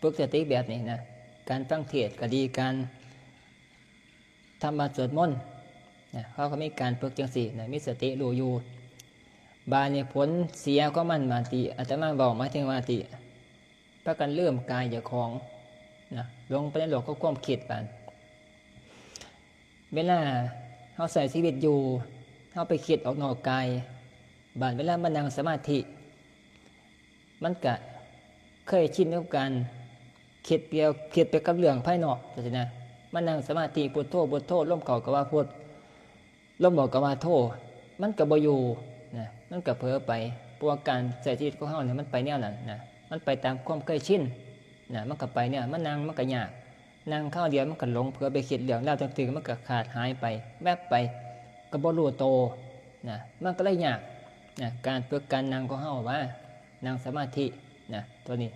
ฝึกสติแบบนี้นะ การฟังเทศน์ก็ดี การทำวัตรสวดมนต์นะ เขาก็มีการฝึกจั่งซี้นะ มีสติรู้อยู่ บาดนี้ผลเสียของมัน บาดที่อาตมาเว้า หมายถึงว่าที่ พากันลืมกายเจ้าของนะ หลงไปในโลกของความคิดบาด เวลาเฮาใช้ชีวิตอยู่ เฮาไปคิดออกนอกกาย บาดเวลามานั่งสมาธิ มันก็เคยชินกับการคิดเดียว คิดไปกับเรื่องภายนอกจั่งซี้นะ มานั่งสมาธิ พุทโธ พุทโธ ลมเข้าก็ว่าพุท ลมออกก็ว่าโธ มันก็บ่อยู่นะ มันก็เผลอไป เพราะว่าการใช้ชีวิตของเฮาเนี่ยมันไปแนวนั้นนะ มันไปตามความเคยชินนะ มันก็ไปเนี่ย มานั่งมันก็ยาก นั่งคราวเดียวมันก็หลงเผลอไปคิดเรื่องราวต่างๆ มันก็ขาดหายไป แวบไป ก็บ่รู้โตนะ มันก็เลยยากนะ การฝึกการนั่งของเฮาว่า นั่งสมาธินะ ตัวนี้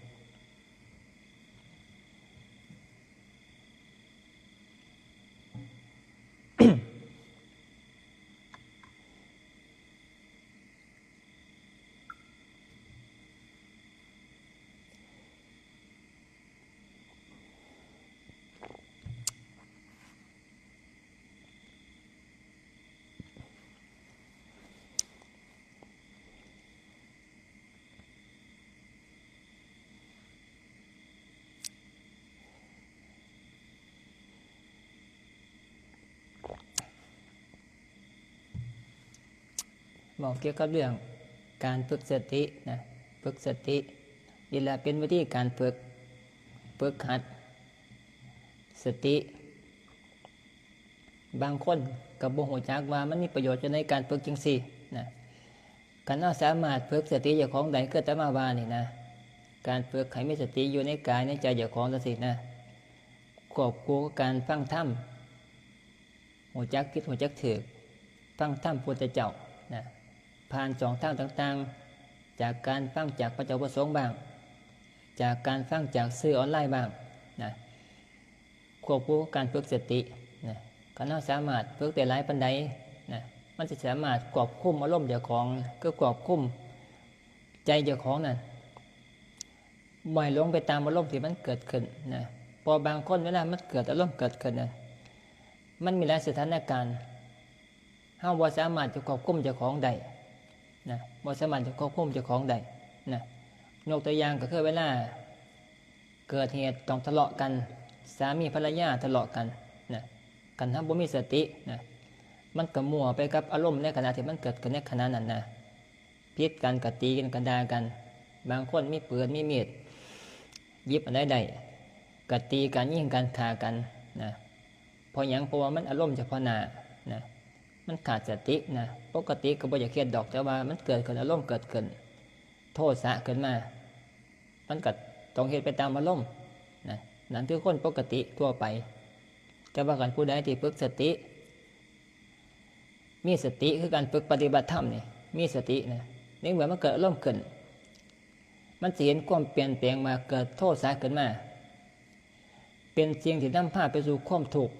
บอกเกี่ยวกับเรื่องการฝึกสตินะ ฝึกสติ นี่แหละเป็นวิธีการฝึก ฝึกหัดสติ บางคนก็บ่ฮู้จักว่ามันมีประโยชน์จั่งใดการฝึกจั่งซี้นะ คันเฮาสามารถฝึกสติเจ้าของได้ คืออาตมาว่านี่นะ การฝึกให้มีสติอยู่ในกายในใจเจ้าของจั่งซี้นะ ควบคู่กับการฟังธรรม ฮู้จักผิดฮู้จักถูก ฟังธรรมพุทธเจ้านะ ผ่านช่องทางต่างๆ จากการฟังจากพระเจ้าพระสงฆ์บ้าง จากการฟังจากสื่อออนไลน์บ้างนะ ควบคู่กับการฝึกสตินะ คันเฮาสามารถฝึกได้หลายปานใดนะ มันสิสามารถควบคุมอารมณ์เจ้าของ คือควบคุมใจเจ้าของนั่น บ่ให้หลงไปตามอารมณ์ที่มันเกิดขึ้นนะ เพราะบางคนเวลามันเกิดอารมณ์เกิดขึ้นนะ มันมีหลายสถานการณ์ เฮาบ่สามารถจะควบคุมเจ้าของได้นะ บ่สามารถจะควบคุมเจ้าของได้นะ ยกตัวอย่างก็คือเวลาเกิดเหตุต้องทะเลาะกัน สามีภรรยาทะเลาะกันนะ คันเฮาบ่มีสตินะ มันก็มั่วไปกับอารมณ์ในขณะที่มันเกิดขึ้นในขณะนั้นนะ ผิดกันก็ตีกันก็ด่ากัน บางคนมีปืนมีมีด หยิบอันใดได้ก็ตีกันยิงกันฆ่ากันนะ เพราะหยัง เพราะว่ามันอารมณ์เฉพาะหน้านะ มันขาดสตินะ ปกติก็บ่อยากเฮ็ดดอก แต่ว่ามันเกิดขึ้น อารมณ์เกิดขึ้น โทสะขึ้นมา มันก็ต้องเฮ็ดไปตามอารมณ์นะ นั่นคือคนปกติทั่วไป แต่ว่าคันผู้ใดที่ฝึกสติ มีสติคือการฝึกปฏิบัติธรรมนี่ มีสตินะ ในเมื่อมันเกิดอารมณ์ขึ้น มันสิเห็นความเปลี่ยนแปลงว่าเกิดโทสะขึ้นมา เป็นสิ่งที่นำพาไปสู่ความทุกข์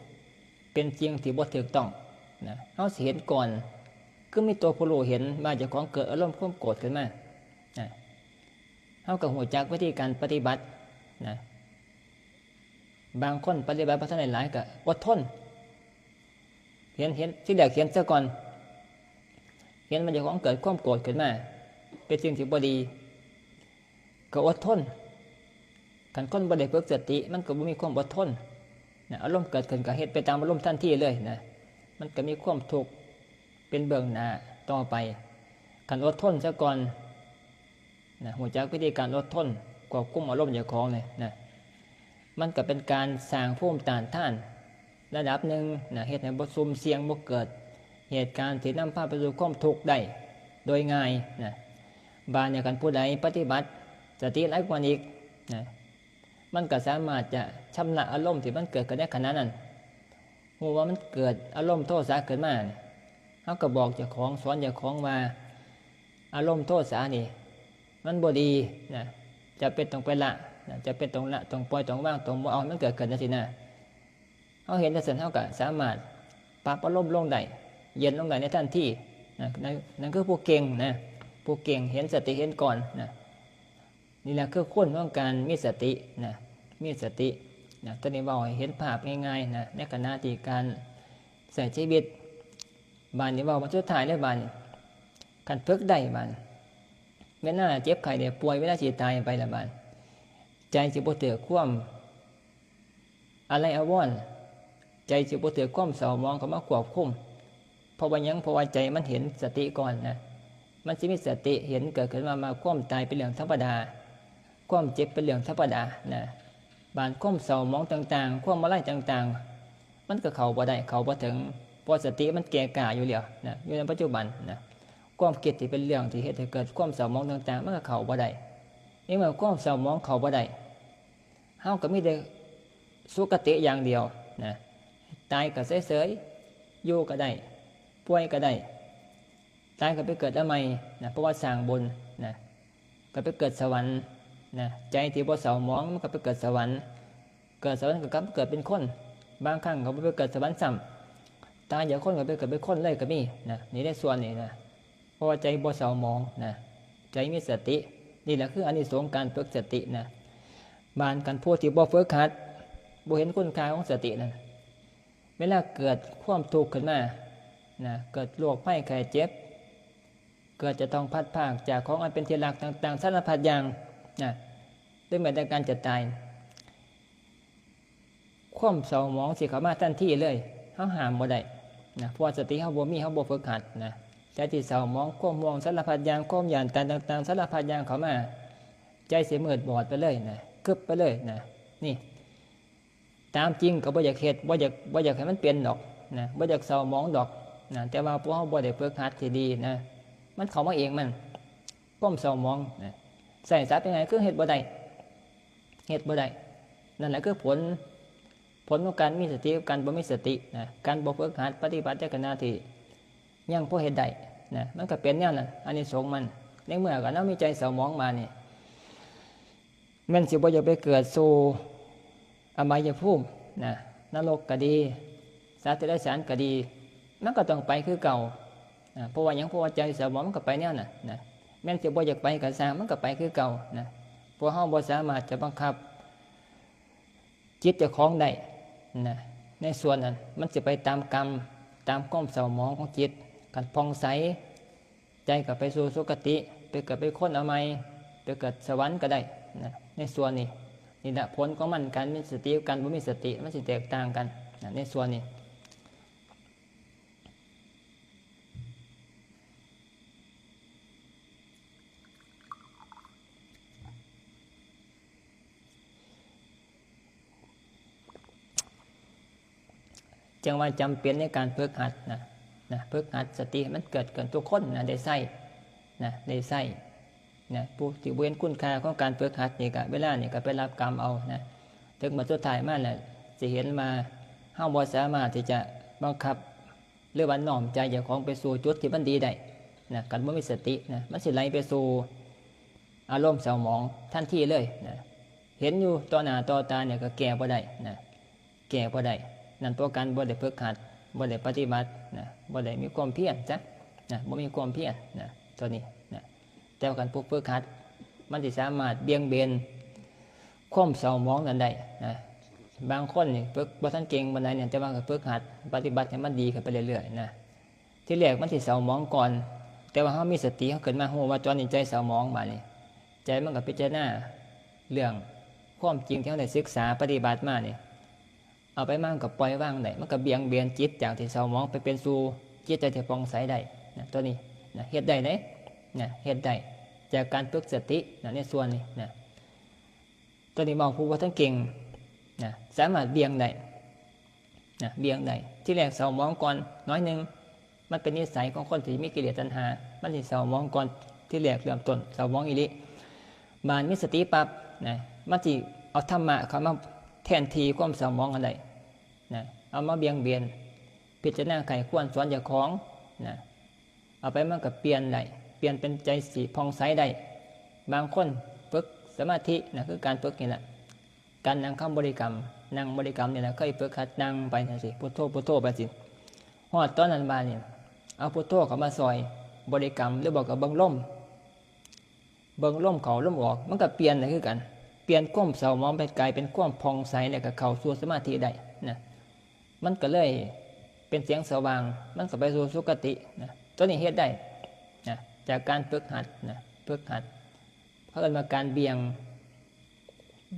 เป็นสิ่งที่บ่ถูกต้องนะ เฮาสิเห็นก่อน คือมีตัวผู้รู้เห็นว่าเจ้าของเกิดอารมณ์ความโกรธขึ้นมานะ เฮาก็ฮู้จักวิธีการปฏิบัตินะ บางคนปฏิบัติบ่ทันได้หลายก็อดทน เห็น เห็น ทีแรกเห็นซะก่อน เห็นว่าเจ้าของเกิดความโกรธขึ้นมา เป็นสิ่งที่บ่ดี ก็อดทน คันคนบ่ได้ฝึกสติ มันก็บ่มีความอดทนนะ อารมณ์เกิดขึ้นก็เฮ็ดไปตามอารมณ์ทันทีเลยนะ มันก็มีความทุกข์เป็นเบื้องหน้าต่อไป คันอดทนซะก่อนนะ ฮู้จักวิธีการอดทน ควบคุมอารมณ์เจ้าของเนี่ยนะ มันก็เป็นการสร้างภูมิต้านทานระดับหนึ่งนะ เฮ็ดให้บ่ซุ่มเสี่ยง บ่เกิดเหตุการณ์ที่นำพาไปสู่ความทุกข์ได้โดยง่ายนะ บาดเนี่ยคันผู้ใดปฏิบัติสติหลายกว่านี้อีกนะ มันก็สามารถจะชำระอารมณ์ที่มันเกิดขึ้นในขณะนั้น ฮู้ว่ามันเกิดอารมณ์โทสะขึ้นมานี่ เฮาก็บอกเจ้าของ สอนเจ้าของว่า อารมณ์โทสะนี่ มันบ่ดีนะ จะเป็นต้องไปละนะ จะเป็นต้องละ ต้องปล่อย ต้องวาง ต้องบ่เอาให้มันเกิดขึ้นจังซี้นะ เฮาเห็นจังซั่น เฮาก็สามารถปรับอารมณ์ลงได้ เย็นลงได้ในทันทีนะ นั่น นั่นคือผู้เก่งนะ ผู้เก่งเห็นสติเห็นก่อนนะ นี่แหละคือคุณของการมีสตินะ มีสตินะ ตอนนี้เว้าให้เห็นภาพง่ายๆนะ ในขณะที่การใช้ชีวิต บาดนี้เว้ามาสุดท้ายเลยบาดนี้ คันฝึกได้บาดนี้ เวลาเจ็บไข้ได้ป่วย เวลาสิตายไปละบาด ใจสิบ่ถืกความอาลัยอาวรณ์ ใจสิบ่ถืกความเศร้าหมองเข้ามาควบคุม เพราะว่าหยัง เพราะว่าใจมันเห็นสติก่อนนะ มันสิมีสติเห็นเกิดขึ้นมา ว่าความตายเป็นเรื่องธรรมดา ความเจ็บเป็นเรื่องธรรมดานะ บาดความเศร้าหมองต่างๆ ความอาลัยต่างๆ มันก็เข้าบ่ได้ เข้าบ่ถึง เพราะสติมันแก่กล้าอยู่แล้วนะ อยู่ในปัจจุบันนะ ความคิดที่เป็นเรื่องที่เฮ็ดให้เกิดความเศร้าหมองต่างๆ มันก็เข้าบ่ได้ ในเมื่อความเศร้าหมองเข้าบ่ได้ เฮาก็มีแต่สุคติอย่างเดียวนะ ตายก็เฉยๆ อยู่ก็ได้ ป่วยก็ได้ ตายก็ไปเกิดเอาใหม่นะ เพราะว่าสร้างบุญนะ ก็ไปเกิดสวรรค์นะ ใจที่บ่เศร้าหมองมันก็ไปเกิดสวรรค์ เกิดสวรรค์ก็กลับมาเกิดเป็นคน บางครั้งก็บ่ไปเกิดสวรรค์ซ้ำ ตายจากคนก็ไปเกิดเป็นคนเลยก็มีนะ นี่ในส่วนนี้นะ เพราะว่าใจบ่เศร้าหมองนะ ใจมีสติ นี่แหละคืออานิสงส์การฝึกสตินะ บาดคันผู้ที่บ่ฝึกหัด บ่เห็นคุณค่าของสตินั่น เวลาเกิดความทุกข์ขึ้นมานะ เกิดโรคภัยไข้เจ็บ เกิดจะต้องพลัดพรากจากของอันเป็นที่รักต่างๆ สารพัดอย่างนะ หรือแม้แต่การจะตาย ความเศร้าหมองสิเข้ามาทันทีเลย เฮาห้ามบ่ได้นะ เพราะว่าสติเฮาบ่มี เฮาบ่ฝึกหัดนะ ใจที่เศร้าหมอง ความห่วงสารพัดอย่าง ความย้านตายต่างๆ สารพัดอย่างเข้ามา ใจสิมืดบอดไปเลยนะ กึบไปเลยนะ นี่ ตามจริงก็บ่อยากเฮ็ด บ่อยาก บ่อยากให้มันเป็นดอกนะ บ่อยากเศร้าหมองดอกนะ แต่ว่าพวกเฮาบ่ได้ฝึกหัดที่ดีนะ มันเข้ามาเองมัน ความเศร้าหมองนะ ใช้ศัพท์ยังไง คือเฮ็ดบ่ได้ เฮ็ดบ่ได้ นั่นแหละคือผล ผลของการมีสติกับการบ่มีสตินะ การบ่ฝึกหัดปฏิบัติในขณะที่ยังพอเฮ็ดได้นะ มันก็เป็นแนวนั้น อานิสงส์มัน ในเมื่อก็นำมีใจเศร้าหมองมานี่ แม่นสิบ่อยากไปเกิดสู่อบายภูมินะ นรกก็ดี สัตว์เดรัจฉานก็ดี มันก็ต้องไปคือเก่านะ เพราะว่าหยัง เพราะว่าใจเศร้าหมองมันก็ไปแนวนั้นนะ แม่นสิบ่อยากไปก็ซ่าง มันก็ไปคือเก่านะ เพราะเฮาบ่สามารถจะบังคับจิตเจ้าของได้นะ ในส่วนนั้น มันสิไปตามกรรม ตามความเศร้าหมองของจิต คันผ่องใส ใจก็ไปสู่สุคติ ไปเกิดเป็นคนเอาใหม่ ไปเกิดสวรรค์ก็ได้นะ ในส่วนนี้ นี่แหละผลของมัน การมีสติกับการบ่มีสติ มันสิแตกต่างกันนะ ในส่วนนี้ จั่งว่าจำเป็นในการฝึกหัดนะ นะ ฝึกหัดสติให้มันเกิดขึ้นทุกคนนะ ได้ใช้นะ ได้ใช้นะ ผู้ที่บ่เห็นคุณค่าของการฝึกหัดนี่ก็ เวลานี่ก็ไปรับกรรมเอานะ ถึงมื้อสุดท้ายมาแล้ว สิเห็นว่าเฮาบ่สามารถที่จะบังคับ หรือว่าน้อมใจเจ้าของไปสู่จุดที่มันดีได้นะ คันบ่มีสตินะ มันสิไหลไปสู่อารมณ์เศร้าหมองทันทีเลยนะ เห็นอยู่ต่อหน้าต่อตาเนี่ยก็แก้บ่ได้นะ แก้บ่ได้ นั่นตัวการบ่ได้ฝึกหัด บ่ได้ปฏิบัตินะ บ่ได้มีความเพียรจ้ะนะ บ่มีความเพียรนะ ตัวนี้นะ แต่ว่าการผู้ฝึกหัด มันสิสามารถเบี่ยงเบนความเศร้าหมองนั้นได้นะ บางคนนี่ฝึกบ่ทันเก่งปานใดเนี่ย แต่ว่าก็ฝึกหัดปฏิบัติให้มันดีขึ้นไปเรื่อยๆนะ ทีแรกมันสิเศร้าหมองก่อน แต่ว่าเฮามีสติ เฮาขึ้นมาฮู้ว่าตอนนี้ใจเศร้าหมอง บาดนี้ใจมันก็พิจารณาเรื่องความจริงที่เฮาได้ศึกษาปฏิบัติมานี่ เอาไปมามันก็ปล่อยวางได้ มันก็เบี่ยงเบนจิตจากที่เศร้าหมองไปเป็นสู่จิตใจที่ผ่องใสได้นะ ตัวนี้นะ เฮ็ดได้เด้นะ เฮ็ดได้จากการฝึกสตินะ ในส่วนนี้นะ ตัวนี้เว้าผู้บ่ทันเก่งนะ สามารถเบี่ยงได้นะ เบี่ยงได้ ทีแรกเศร้าหมองก่อนน้อยหนึ่ง มันเป็นนิสัยของคนที่มีกิเลสตัณหา มันสิเศร้าหมองก่อน ทีแรกเริ่มต้นเศร้าหมองอีหลี บาดมีสติปั๊บนะ มันสิเอาธรรมะเข้ามาแทนที่ความเศร้าหมองอันใดนะ เอามาเบี่ยงเบน พิจารณาไขควรสอนเจ้าของนะ เอาไปมันก็เปลี่ยนได้ เปลี่ยนเป็นใจสิผ่องใสได้ บางคนฝึกสมาธินะ คือการฝึกนี่แหละ การนั่งคำบริกรรม นั่งบริกรรมนี่แหละ เคยฝึกหัดนั่งไปจั่งซี้ พุทโธ พุทโธ ไปสิ ฮอดตอนนั้นบาดนี่ เอาพุทโธเข้ามาซ่อย บริกรรม หรือบ่ก็เบิ่งลม เบิ่งลมเข้าลมออก มันก็เปลี่ยนได้คือกัน เปลี่ยนความเศร้าหมองไปกลายเป็นความผ่องใส แล้วก็เข้าสู่สมาธิได้นะ มันก็เลยเป็นแสงสว่าง มันก็ไปสู่สุคตินะ ตัวนี้เฮ็ดได้นะ จากการฝึกหัดนะ ฝึกหัด เขาเรียกว่าการเบี่ยง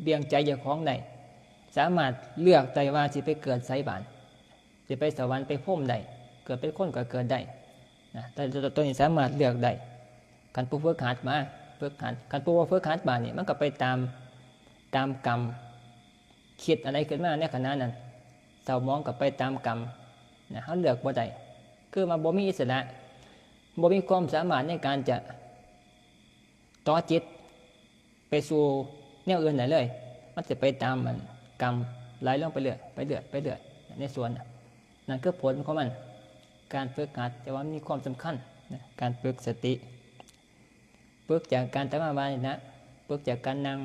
เบี่ยงใจเจ้าของได้ สามารถเลือกได้ว่าสิไปเกิดไสบาด สิไปสวรรค์ไปพรหมได้ เกิดเป็นคนก็เกิดได้นะ แต่ตัวนี้สามารถเลือกได้ คันผู้ฝึกหัดมา ฝึกหัด คันผู้บ่ฝึกหัดบาดนี่ มันก็ไปตาม ตามกรรม คิดอะไรขึ้นมาในขณะนั้น เศร้าหมองก็ไปตามกรรมนะ เฮาเลือกบ่ได้ คือว่าบ่มีอิสระ บ่มีความสามารถในการจะต่อจิตไปสู่แนวอื่นได้เลย มันจะไปตามมันกรรม ไหลลงไปเรื่อย ไปเรื่อย ไปเรื่อย ในส่วนน่ะ นั่นคือผลของมัน การฝึกหัด แต่ว่ามันมีความสำคัญนะ การฝึกสติ ฝึกจากการตั้งมาบานี่นะ ฝึกจากการนั่ง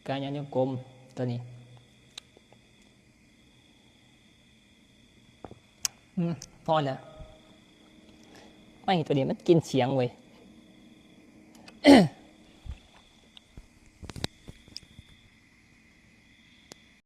การย่างจงกรม ตัวนี้ อืม พอแล้ว ไม่ ตัวนี้มันกินเสียงเว้ย